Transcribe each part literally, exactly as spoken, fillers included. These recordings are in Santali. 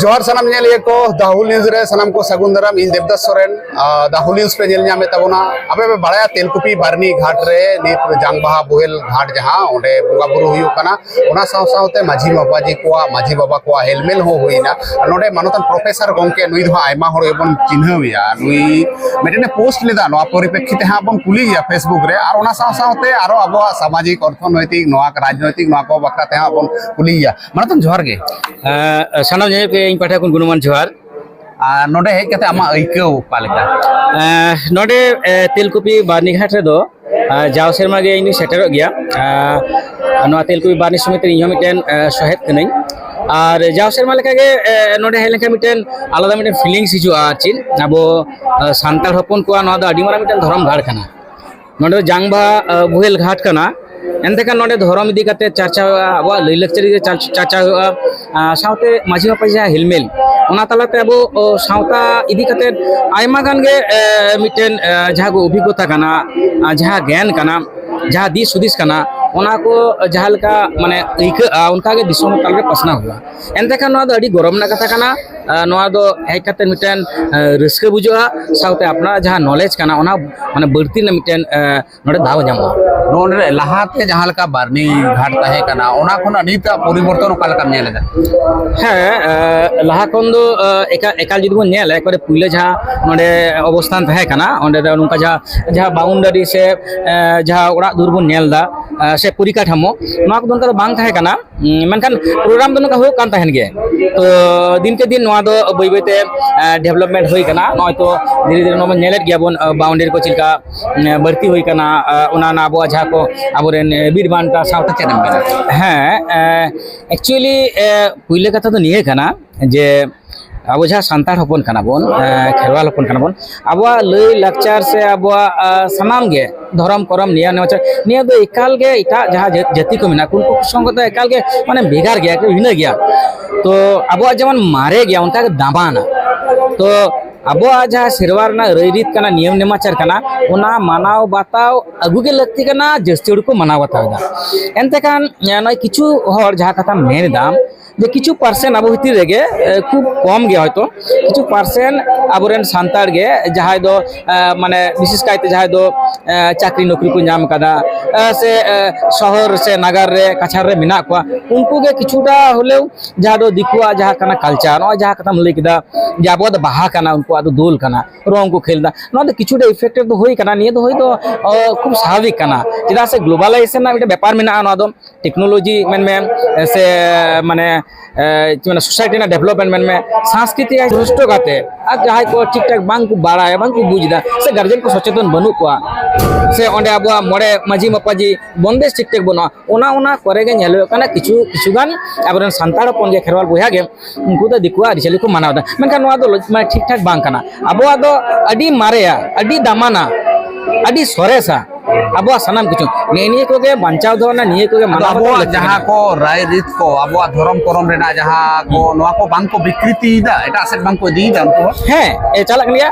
ᱡᱚᱦᱟᱨ ᱥᱟᱱᱟᱢ ᱧᱮᱞᱤᱭᱟᱹ ᱠᱚ, ᱫᱟ ᱦᱩᱞ ᱱᱤᱭᱩᱡᱽ ᱨᱮ ᱥᱟᱱᱟᱢ ᱠᱚ ᱥᱟᱹᱜᱩᱱ ᱫᱟᱨᱟᱢ᱾ ᱤᱧ ᱫᱮᱵᱫᱟᱥ ᱥᱚᱨᱮᱱ᱾ ᱟᱨ ᱫᱟ ᱦᱩᱞ ᱱᱤᱭᱩᱡᱽ ᱯᱮ ᱧᱮᱞ ᱧᱟᱢᱮᱫ ᱛᱟᱵᱚᱱᱟ᱾ ᱟᱯᱮ ᱯᱮ ᱵᱟᱲᱟᱭᱟ, ᱛᱮᱞᱠᱩᱯᱤ ᱵᱟᱨᱱᱤ ᱜᱷᱟᱴ ᱨᱮ ᱱᱤᱛ ᱡᱟᱝ ᱵᱟᱦᱟ ᱵᱳᱦᱮᱞ ᱜᱷᱟᱴ, ᱡᱟᱦᱟᱸ ᱚᱸᱰᱮ ᱵᱚᱸᱜᱟ ᱵᱩᱨᱩ ᱦᱩᱭᱩᱜ ᱠᱟᱱᱟ, ᱚᱱᱟ ᱥᱟᱶ ᱥᱟᱶᱛᱮ ᱢᱟᱹᱡᱷᱤ ᱵᱟᱵᱟᱡᱤ ᱠᱚᱣᱟᱜ, ᱢᱟᱹᱡᱷᱤ ᱵᱟᱵᱟ ᱠᱚᱣᱟᱜ ᱦᱮᱞᱢᱮᱞ ᱦᱚᱸ ᱦᱩᱭᱱᱟ᱾ ᱟᱨ ᱱᱚᱰᱮ ᱢᱟᱱᱚᱛᱟᱱ ᱯᱨᱚᱯᱷᱮᱥᱚᱨ ᱜᱚᱢᱠᱮ, ᱱᱩᱭ ᱫᱚ ᱦᱟᱸᱜ ᱟᱭᱢᱟ ᱦᱚᱲ ᱜᱮᱵᱚᱱ ᱪᱤᱱᱦᱟᱹᱣᱮᱭᱟ᱾ ᱱᱩᱭ ᱢᱤᱫᱴᱮᱱᱮ ᱯᱳᱥᱴ ᱞᱮᱫᱟ, ᱱᱚᱣᱟ ᱯᱚᱨᱤᱯᱨᱮᱠᱠᱷᱤᱛᱮ ᱦᱟᱸᱜ ᱵᱚᱱ ᱠᱩᱞᱤᱭᱮᱭᱟ ᱯᱷᱮᱥᱵᱩᱠ ᱨᱮ, ᱟᱨ ᱚᱱᱟ ᱥᱟᱶ ᱥᱟᱶᱛᱮ ᱟᱨᱚ ᱟᱵᱚᱣᱟᱜ ᱥᱟᱢᱟᱡᱤᱠ, ᱚᱨᱛᱷᱚᱱᱳᱭᱛᱤᱠ, ᱱᱚᱣᱟ ᱨᱟᱡᱽᱱᱳᱭᱛᱤᱠ, ᱱᱚᱣᱟ ᱠᱚ ᱵᱟᱠᱷᱨᱟ ᱛᱮ ᱦᱟᱸᱜ ᱵᱚᱱ ᱠᱩᱞᱤᱭᱮᱭᱟ᱾ ᱢᱟᱱᱚᱛᱟᱱ, ᱡᱚᱦᱟᱨ ᱜᱮ᱾ ᱮᱸ, ᱥᱟᱱᱟᱢ ᱧᱮᱧᱮᱞ ᱠᱚ ᱤᱧ ᱯᱟᱦᱴᱟ ᱠᱷᱚᱱ ᱜᱩᱱᱢᱟᱱ ᱡᱚᱦᱟᱨ᱾ ᱟᱨ ᱱᱚᱰᱮ ᱦᱮᱡ ᱠᱟᱛᱮ ᱟᱢᱟᱜ ᱟᱹᱭᱠᱟᱹᱣ ᱚᱠᱟ ᱞᱮᱠᱟ? ᱮᱸ, ᱱᱚᱰᱮ, ᱮᱸ, ᱛᱮᱞᱠᱩᱯᱤ ᱵᱟᱨᱱᱤᱜᱷᱟᱴ ᱨᱮᱫᱚ, ᱮᱸ, ᱡᱟᱣ ᱥᱮᱨᱢᱟ ᱜᱮ ᱤᱧ ᱫᱚᱧ ᱥᱮᱴᱮᱨᱚᱜ ᱜᱮᱭᱟ᱾ ᱮᱸ, ᱱᱚᱣᱟ ᱛᱮᱞᱠᱩᱯᱤ ᱵᱟᱨᱱᱤ ᱥᱚᱢᱤᱛᱤ ᱨᱮ ᱤᱧ ᱦᱚᱸ ᱢᱤᱫᱴᱮᱱ, ᱮᱸ, ᱥᱚᱦᱮᱫ ᱠᱟᱹᱱᱟᱹᱧ᱾ ᱟᱨ ᱡᱟᱣ ᱥᱮᱨᱢᱟ ᱞᱮᱠᱟᱜᱮ, ᱮᱸ, ᱱᱚᱰᱮ ᱦᱮᱡ ᱞᱮᱱᱠᱷᱟᱱ ᱢᱤᱫᱴᱮᱱ ᱟᱞᱟᱫᱟ ᱢᱤᱫᱴᱮᱱ ᱯᱷᱤᱞᱤᱝᱥ ᱦᱤᱡᱩᱜᱼᱟ᱾ ᱟᱨ ᱪᱮᱫ ᱟᱵᱚ, ᱮᱸ, ᱥᱟᱱᱛᱟᱲ ᱦᱚᱯᱚᱱ ᱠᱚᱣᱟᱜ ᱱᱚᱣᱟ ᱫᱚ ᱟᱹᱰᱤ ᱢᱟᱨᱟᱝ ᱢᱤᱫᱴᱮᱱ ᱫᱷᱚᱨᱚᱢ ᱜᱟᱲ ᱠᱟᱱᱟ᱾ ᱱᱚᱰᱮ ᱫᱚ ᱡᱟᱝ ᱵᱟᱦᱟ, ᱟᱸ, ᱵᱳᱦᱮᱞ ᱜᱷᱟᱴ ᱠᱟᱱᱟ᱾ ᱮᱱᱛᱮ ᱠᱷᱟᱱ ᱱᱚᱰᱮ ᱫᱷᱚᱨᱚᱢ ᱤᱫᱤ ᱠᱟᱛᱮ ᱪᱟᱨᱪᱟ ᱦᱩᱭᱩᱜᱼᱟ, ᱟᱵᱚᱣᱟᱜ ᱞᱟᱹᱭᱼᱞᱟᱠᱪᱟᱨ ᱤᱫᱤ ᱠᱟᱛᱮ ᱪᱟᱨᱪᱟ, ᱪᱟᱨᱪᱟ ᱦᱩᱭᱩᱜᱼᱟ, ᱟᱸ, ᱥᱟᱶᱛᱮ ᱢᱟᱹᱡᱷᱤ ᱢᱟᱯᱟᱡᱷᱤ ᱡᱟᱦᱟᱸ ᱦᱮᱞᱢᱮᱞ, ᱚᱱᱟ ᱛᱟᱞᱟᱛᱮ ᱟᱵᱚ, ᱚ, ᱥᱟᱶᱛᱟ ᱤᱫᱤ ᱠᱟᱛᱮ ᱟᱭᱢᱟ ᱜᱟᱱ ᱜᱮ, ᱮ, ᱢᱤᱫᱴᱮᱱ, ᱮ, ᱡᱟᱦᱟᱸ ᱠᱚ ᱚᱵᱷᱤᱜᱽᱜᱚᱛᱟ ᱠᱟᱱᱟ, ᱟᱸ, ᱡᱟᱦᱟᱸ ᱜᱮᱭᱟᱱ ᱠᱟᱱᱟ, ᱡᱟᱦᱟᱸ ᱫᱤᱥ ᱦᱩᱫᱤᱥ ᱠᱟᱱᱟ, ᱚᱱᱟ ᱠᱚ ᱡᱟᱦᱟᱸ ᱞᱮᱠᱟ ᱢᱟᱱᱮ ᱟᱹᱭᱠᱟᱹᱜᱼᱟ, ᱚᱱᱠᱟ ᱜᱮ ᱫᱤᱥᱚᱢ ᱛᱟᱞᱟᱨᱮ ᱯᱟᱥᱱᱟᱣ ᱦᱩᱭᱩᱜᱼᱟ᱾ ᱮᱱᱛᱮ ᱠᱷᱟᱱ ᱱᱚᱣᱟ ᱫᱚ ᱟᱹᱰᱤ ᱜᱚᱨᱚᱵᱽ ᱨᱮᱱᱟᱜ ᱠᱟᱛᱷᱟ ᱠᱟᱱᱟ᱾ ᱟᱸ, ᱱᱚᱣᱟ ᱫᱚ ᱦᱮᱡ ᱠᱟᱛᱮ ᱢᱤᱫᱴᱮᱱ, ᱟᱸ, ᱨᱟᱹᱥᱠᱟᱹ ᱵᱩᱡᱷᱟᱹᱜᱼᱟ, ᱥᱟᱶᱛᱮ ᱟᱯᱱᱟᱨᱟᱜ ᱡᱟᱦᱟᱸ ᱱᱚᱞᱮᱡᱽ ᱠᱟᱱᱟ, ᱚᱱᱟ ᱢᱟᱱᱮ ᱵᱟᱹᱲᱛᱤ ᱨᱮᱱᱟᱜ ᱢᱤᱫᱴᱮᱱ, ᱟᱸ, ᱱᱚᱰᱮ ᱫᱟᱣ ᱧᱟᱢᱚᱜᱼᱟ᱾ ᱱᱚᱰᱮ ᱞᱟᱦᱟᱛᱮ ᱡᱟᱦᱟᱸ ᱞᱮᱠᱟ ᱵᱟᱨᱱᱤ ᱜᱷᱟᱴ ᱛᱟᱦᱮᱸ ᱠᱟᱱᱟ, ᱚᱱᱟ ᱠᱷᱚᱱᱟᱜ ᱱᱤᱛᱟᱜ ᱯᱚᱨᱤᱵᱚᱨᱛᱚᱱ ᱚᱠᱟ ᱞᱮᱠᱟᱢ ᱧᱮᱞ ᱮᱫᱟ? ᱦᱮᱸ, ᱮ, ᱞᱟᱦᱟ ᱠᱷᱚᱱ ᱫᱚ, ᱮ, ᱮᱠᱟ-, ᱮᱠᱟᱞ ᱡᱩᱫᱤ ᱵᱚᱱ ᱧᱮᱞᱟ, ᱮᱠᱵᱟᱨᱮ ᱯᱩᱭᱞᱟᱹ ᱡᱟᱦᱟᱸ ᱱᱚᱰᱮ ᱚᱵᱚᱥᱛᱷᱟᱱ ᱛᱟᱦᱮᱸ ᱠᱟᱱᱟ, ᱚᱸᱰᱮ ᱫᱚ ᱱᱚᱝᱠᱟ ᱡᱟᱦᱟᱸ, ᱡᱟᱦᱟᱸ ᱵᱟᱣᱩᱱᱰᱟᱨᱤ ᱥᱮ, ᱮ, ᱡᱟᱦᱟᱸ ᱚᱲᱟᱜ ᱫᱩᱣᱟᱹᱨ ᱵᱚᱱ ᱧᱮᱞ ᱮᱫᱟ, ᱮ, ᱥᱮ ᱯᱚᱨᱤᱠᱟᱴᱷᱟᱢᱳ, ᱱᱚᱣᱟ ᱠᱚᱫᱚ ᱚᱱᱠᱟ ᱫᱚ ᱵᱟᱝ ᱛᱟᱦᱮᱸ ᱠᱟᱱᱟ᱾ ᱩᱸ, ᱢᱮᱱᱠᱷᱟᱱ ᱯᱨᱳᱜᱨᱟᱢ ᱫᱚ ᱱᱚᱝᱠᱟ ᱦᱩᱭᱩᱜ ᱠᱟᱱ ᱛᱟᱦᱮᱱ ᱜᱮ᱾ ᱛᱚ, ᱫᱤᱱᱠᱮ ᱫᱤᱱ ᱱᱚᱣᱟ ᱫᱚ ᱵᱟᱹᱭ ᱵᱟᱹᱭᱛᱮ, ᱮ, ᱰᱮᱵᱷᱞᱚᱯᱢᱮᱱᱴ ᱦᱩᱭ ᱠᱟᱱᱟ᱾ ᱱᱚᱜᱼᱚᱭ ᱛᱚ ᱫᱷᱤᱨᱮ ᱫᱷᱤᱨᱮ ᱱᱚᱣᱟ ᱵᱚᱱ ᱧᱮᱞᱮᱫ ᱜᱮᱭᱟ ᱵᱚᱱ, ᱮ, ᱵᱟᱣᱩᱱᱰᱟᱨᱤ ᱠᱚ ᱪᱮᱫ ᱞᱮᱠᱟ, ᱮ, ᱵᱟᱹᱲᱛᱤ ᱦᱩᱭ ᱠᱟᱱᱟ, ᱮ, ᱚᱱᱟ ᱨᱮᱱᱟᱜ ᱟᱵᱚᱣᱟᱜ ᱡᱟᱦᱟᱸ ᱠᱚ ᱟᱵᱚᱨᱮᱱ, ᱮ, ᱵᱤᱨ ᱵᱟᱱᱴᱟ ᱥᱟᱶᱛᱟ ᱪᱮᱫ ᱮᱢ ᱢᱮᱱᱟ? ᱦᱮᱸ, ᱮ, actually, ᱮ, ᱯᱩᱭᱞᱟᱹ ᱠᱟᱛᱷᱟ ᱫᱚ ᱱᱤᱭᱟᱹ ᱠᱟᱱᱟ ᱡᱮ ᱟᱵᱚ ᱡᱟᱦᱟᱸ ᱥᱟᱱᱛᱟᱲ ᱦᱚᱯᱚᱱ ᱠᱟᱱᱟ ᱵᱚᱱ, ᱮ, ᱠᱷᱮᱨᱣᱟᱞ ᱦᱚᱯᱚᱱ ᱠᱟᱱᱟ ᱵᱚᱱ, ᱟᱵᱚᱣᱟᱜ ᱞᱟᱹᱭ ᱞᱟᱠᱪᱟᱨ ᱥᱮ ᱟᱵᱚᱣᱟᱜ, ᱮ, ᱥᱟᱱᱟᱢ ᱜᱮ ᱫᱷᱚᱨᱚᱢ ᱠᱚᱨᱚᱢ, ᱱᱤᱭᱚᱢ ᱱᱮᱢᱟᱪᱟᱨ, ᱱᱤᱭᱟᱹ ᱫᱚ ᱮᱠᱟᱞ ᱜᱮ ᱮᱴᱟᱜ ᱡᱟᱦᱟᱸ ᱡᱟᱹ-, ᱡᱟᱹᱛᱤ ᱠᱚ ᱢᱮᱱᱟᱜ ᱠᱚ, ᱩᱱᱠᱩ ᱠᱚ ᱥᱚᱸᱜᱮ ᱫᱚ ᱮᱠᱟᱞ ᱜᱮ ᱢᱟᱱᱮ ᱵᱷᱮᱜᱟᱨ ᱜᱮᱭᱟ, ᱮᱠᱴᱩ ᱵᱷᱤᱱᱟᱹ ᱜᱮᱭᱟ᱾ ᱛᱚ ᱟᱵᱚᱣᱟᱜ ᱡᱮᱢᱚᱱ ᱢᱟᱨᱮ ᱜᱮᱭᱟ, ᱚᱱᱠᱟ ᱜᱮ ᱫᱟᱢᱟᱱᱟ᱾ ᱛᱚ ᱟᱵᱚᱣᱟᱜ ᱡᱟᱦᱟᱸ ᱥᱮᱨᱣᱟ ᱨᱮᱱᱟᱜ ᱨᱟᱹᱭᱨᱤᱛ ᱠᱟᱱᱟ, ᱱᱤᱭᱚᱢ ᱱᱮᱢᱟᱪᱟᱨ ᱠᱟᱱᱟ, ᱚᱱᱟ ᱢᱟᱱᱟᱣ ᱵᱟᱛᱟᱣ ᱟᱹᱜᱩ ᱜᱮ ᱞᱟᱹᱠᱛᱤ ᱠᱟᱱᱟ, ᱡᱟᱹᱥᱛᱤ ᱦᱚᱲ ᱠᱚ ᱢᱟᱱᱟᱣ ᱵᱟᱛᱟᱣ ᱮᱫᱟ᱾ ᱮᱱᱛᱮ ᱠᱷᱟᱱ, ᱮ, ᱱᱚᱜᱼᱚᱭ ᱠᱤᱪᱷᱩ ᱦᱚᱲ ᱡᱟᱦᱟᱸ ᱠᱟᱛᱷᱟᱢ ᱢᱮᱱ ᱮᱫᱟ, ᱡᱮ ᱠᱤᱪᱷᱩ ᱯᱟᱨᱥᱮᱱᱴ ᱟᱵᱚ ᱵᱷᱤᱛᱤᱨ ᱨᱮᱜᱮ, ᱮ, ᱠᱷᱩᱵ ᱠᱚᱢ ᱜᱮ ᱦᱚᱭᱛᱚ, ᱠᱤᱪᱷᱩ ᱯᱟᱨᱥᱮᱱᱴ ᱟᱵᱚᱨᱮᱱ ᱥᱟᱱᱛᱟᱲ ᱜᱮ ᱡᱟᱦᱟᱸᱭ ᱫᱚ, ᱮ, ᱢᱟᱱᱮ ᱵᱤᱥᱮᱥ ᱠᱟᱭᱛᱮ ᱡᱟᱦᱟᱸᱭ ᱫᱚ, ᱮ, ᱪᱟᱹᱠᱨᱤ ᱱᱚᱠᱨᱤ ᱠᱚ ᱧᱟᱢ ᱠᱟᱫᱟ, ᱮ, ᱥᱮ, ᱮ, ᱥᱚᱦᱚᱨ ᱥᱮ ᱱᱟᱜᱟᱨ ᱨᱮ ᱠᱟᱪᱷᱟᱲ ᱨᱮ ᱢᱮᱱᱟᱜ ᱠᱚᱣᱟ, ᱩᱱᱠᱩ ᱜᱮ ᱠᱤᱪᱷᱩᱴᱟ ᱦᱚᱞᱮᱣ ᱡᱟᱦᱟᱸ ᱫᱚ ᱫᱤᱠᱩᱣᱟᱜ ᱡᱟᱦᱟᱸ ᱠᱟᱱᱟ ᱠᱟᱞᱪᱟᱨ, ᱱᱚᱜᱼᱚᱭ ᱡᱟᱦᱟᱸ ᱠᱟᱛᱷᱟᱢ ᱞᱟᱹᱭ ᱠᱮᱫᱟ ᱡᱮ ᱟᱵᱚᱣᱟᱜ ᱫᱚ ᱵᱟᱦᱟ ᱠᱟᱱᱟ, ᱩᱱᱠᱩᱣᱟᱜ ᱫᱚ ᱫᱳᱞ ᱠᱟᱱᱟ, ᱨᱚᱝ ᱠᱚ ᱠᱷᱮᱞ ᱮᱫᱟ, ᱱᱚᱣᱟ ᱫᱚ ᱠᱤᱪᱷᱩᱴᱟ ᱤᱯᱷᱮᱠᱴᱮᱰ ᱫᱚ ᱦᱩᱭ ᱠᱟᱱᱟ᱾ ᱱᱤᱭᱟᱹ ᱫᱚ ᱦᱩᱭ ᱫᱚ, ᱚ, ᱠᱷᱩᱵ ᱥᱟᱵᱷᱟᱵᱤᱠ ᱠᱟᱱᱟ᱾ ᱪᱮᱫᱟᱜ ᱥᱮ ᱜᱞᱳᱵᱟᱞᱟᱭᱡᱮᱥᱚᱱ ᱨᱮᱱᱟᱜ ᱢᱤᱫᱴᱮᱱ ᱵᱮᱯᱟᱨ ᱢᱮᱱᱟᱜᱼᱟ, ᱱᱚᱣᱟ ᱫᱚ ᱴᱮᱠᱱᱳᱞᱚᱡᱤ ᱢᱮᱱᱢᱮ, ᱥᱮ ᱢᱟᱱᱮ, ᱮ, ᱪᱮᱫ ᱢᱮᱱᱟ, ᱥᱳᱥᱟᱭᱴᱤ ᱨᱮᱱᱟᱜ ᱰᱮᱵᱷᱞᱚᱯᱢᱮᱱᱴ ᱢᱮᱱᱢᱮ, ᱥᱟᱝᱥᱠᱨᱤᱛᱤᱠ ᱟᱭ ᱫᱨᱚᱥᱴᱚ ᱠᱟᱛᱮ ᱟᱨ ᱡᱟᱦᱟᱸᱭ ᱠᱚ ᱴᱷᱤᱠ ᱴᱷᱟᱠ ᱵᱟᱝ ᱠᱚ ᱵᱟᱲᱟᱭᱟ, ᱵᱟᱝ ᱠᱚ ᱵᱩᱡᱽ ᱮᱫᱟ, ᱥᱮ ᱜᱟᱨᱡᱮᱱ ᱠᱚ ᱥᱚᱪᱮᱛᱚᱱ ᱵᱟᱹᱱᱩᱜ ᱠᱚᱣᱟ, ᱥᱮ ᱚᱸᱰᱮ ᱟᱵᱚᱣᱟᱜ ᱢᱚᱬᱮ ᱢᱟᱹᱡᱷᱤ ᱢᱟᱯᱟᱡᱤ ᱵᱚᱱᱫᱮᱡᱽ ᱴᱷᱤᱠ ᱴᱷᱟᱠ ᱵᱟᱹᱱᱩᱜᱼᱟ, ᱚᱱᱟ, ᱚᱱᱟ ᱠᱚᱨᱮ ᱜᱮ ᱧᱮᱞ ᱦᱩᱭᱩᱜ ᱠᱟᱱᱟ ᱠᱤᱪᱷᱩ, ᱠᱤᱪᱷᱩ ᱜᱟᱱ ᱟᱵᱚᱨᱮᱱ ᱥᱟᱱᱛᱟᱲ ᱦᱚᱯᱚᱱ ᱜᱮ, ᱠᱷᱮᱨᱣᱟᱞ ᱵᱚᱭᱦᱟ ᱜᱮ, ᱩᱱᱠᱩ ᱫᱚ ᱫᱤᱠᱩᱣᱟᱜ ᱟᱹᱨᱤᱪᱟᱹᱞᱤ ᱠᱚ ᱢᱟᱱᱟᱣ ᱮᱫᱟ, ᱢᱮᱱᱠᱷᱟᱱ ᱱᱚᱣᱟ ᱫᱚ ᱞᱚᱡ-, ᱢᱟᱱᱮ ᱴᱷᱤᱠ ᱴᱷᱟᱠ ᱵᱟᱝ ᱠᱟᱱᱟ᱾ ᱟᱵᱚᱣᱟᱜ ᱫᱚ ᱟᱹᱰᱤ ᱢᱟᱨᱮᱭᱟ, ᱟᱹᱰᱤ ᱫᱟᱢᱟᱱᱟ, ᱟᱹᱰᱤ ᱥᱚᱨᱮᱥᱟ ᱟᱵᱚᱣᱟᱜ ᱥᱟᱱᱟᱢ ᱠᱤᱪᱷᱩ᱾ ᱱᱮᱜᱼᱮ ᱱᱤᱭᱟᱹ ᱠᱚᱜᱮ ᱵᱟᱧᱪᱟᱣ ᱫᱚᱦᱚ ᱨᱮᱱᱟᱜ, ᱱᱤᱭᱟᱹ ᱠᱚᱜᱮ ᱟᱫᱚ ᱢᱟᱱᱟᱣ ᱵᱟᱛᱟᱣ ᱟᱵᱚᱣᱟᱜ ᱞᱟᱹᱠᱛᱤ ᱡᱟᱦᱟᱸ ᱠᱟᱱᱟ᱾ ᱠᱚ ᱨᱟᱭ ᱨᱤᱛ ᱠᱚ, ᱟᱵᱚᱣᱟᱜ ᱫᱷᱚᱨᱚᱢ ᱠᱚᱨᱚᱢ ᱨᱮᱱᱟᱜ ᱡᱟᱦᱟᱸ ᱠᱚ, ᱱᱚᱣᱟ ᱠᱚ ᱵᱟᱝ ᱠᱚ ᱵᱤᱠᱨᱤᱛᱤᱭᱮᱫᱟ, ᱮᱴᱟᱜ ᱥᱮᱫ ᱵᱟᱝ ᱠᱚ ᱤᱫᱤᱭᱮᱫᱟ ᱩᱱᱠᱩ ᱦᱚᱸ? ᱦᱮᱸ, ᱮ, ᱪᱟᱞᱟᱜ ᱠᱟᱱ ᱜᱮᱭᱟ,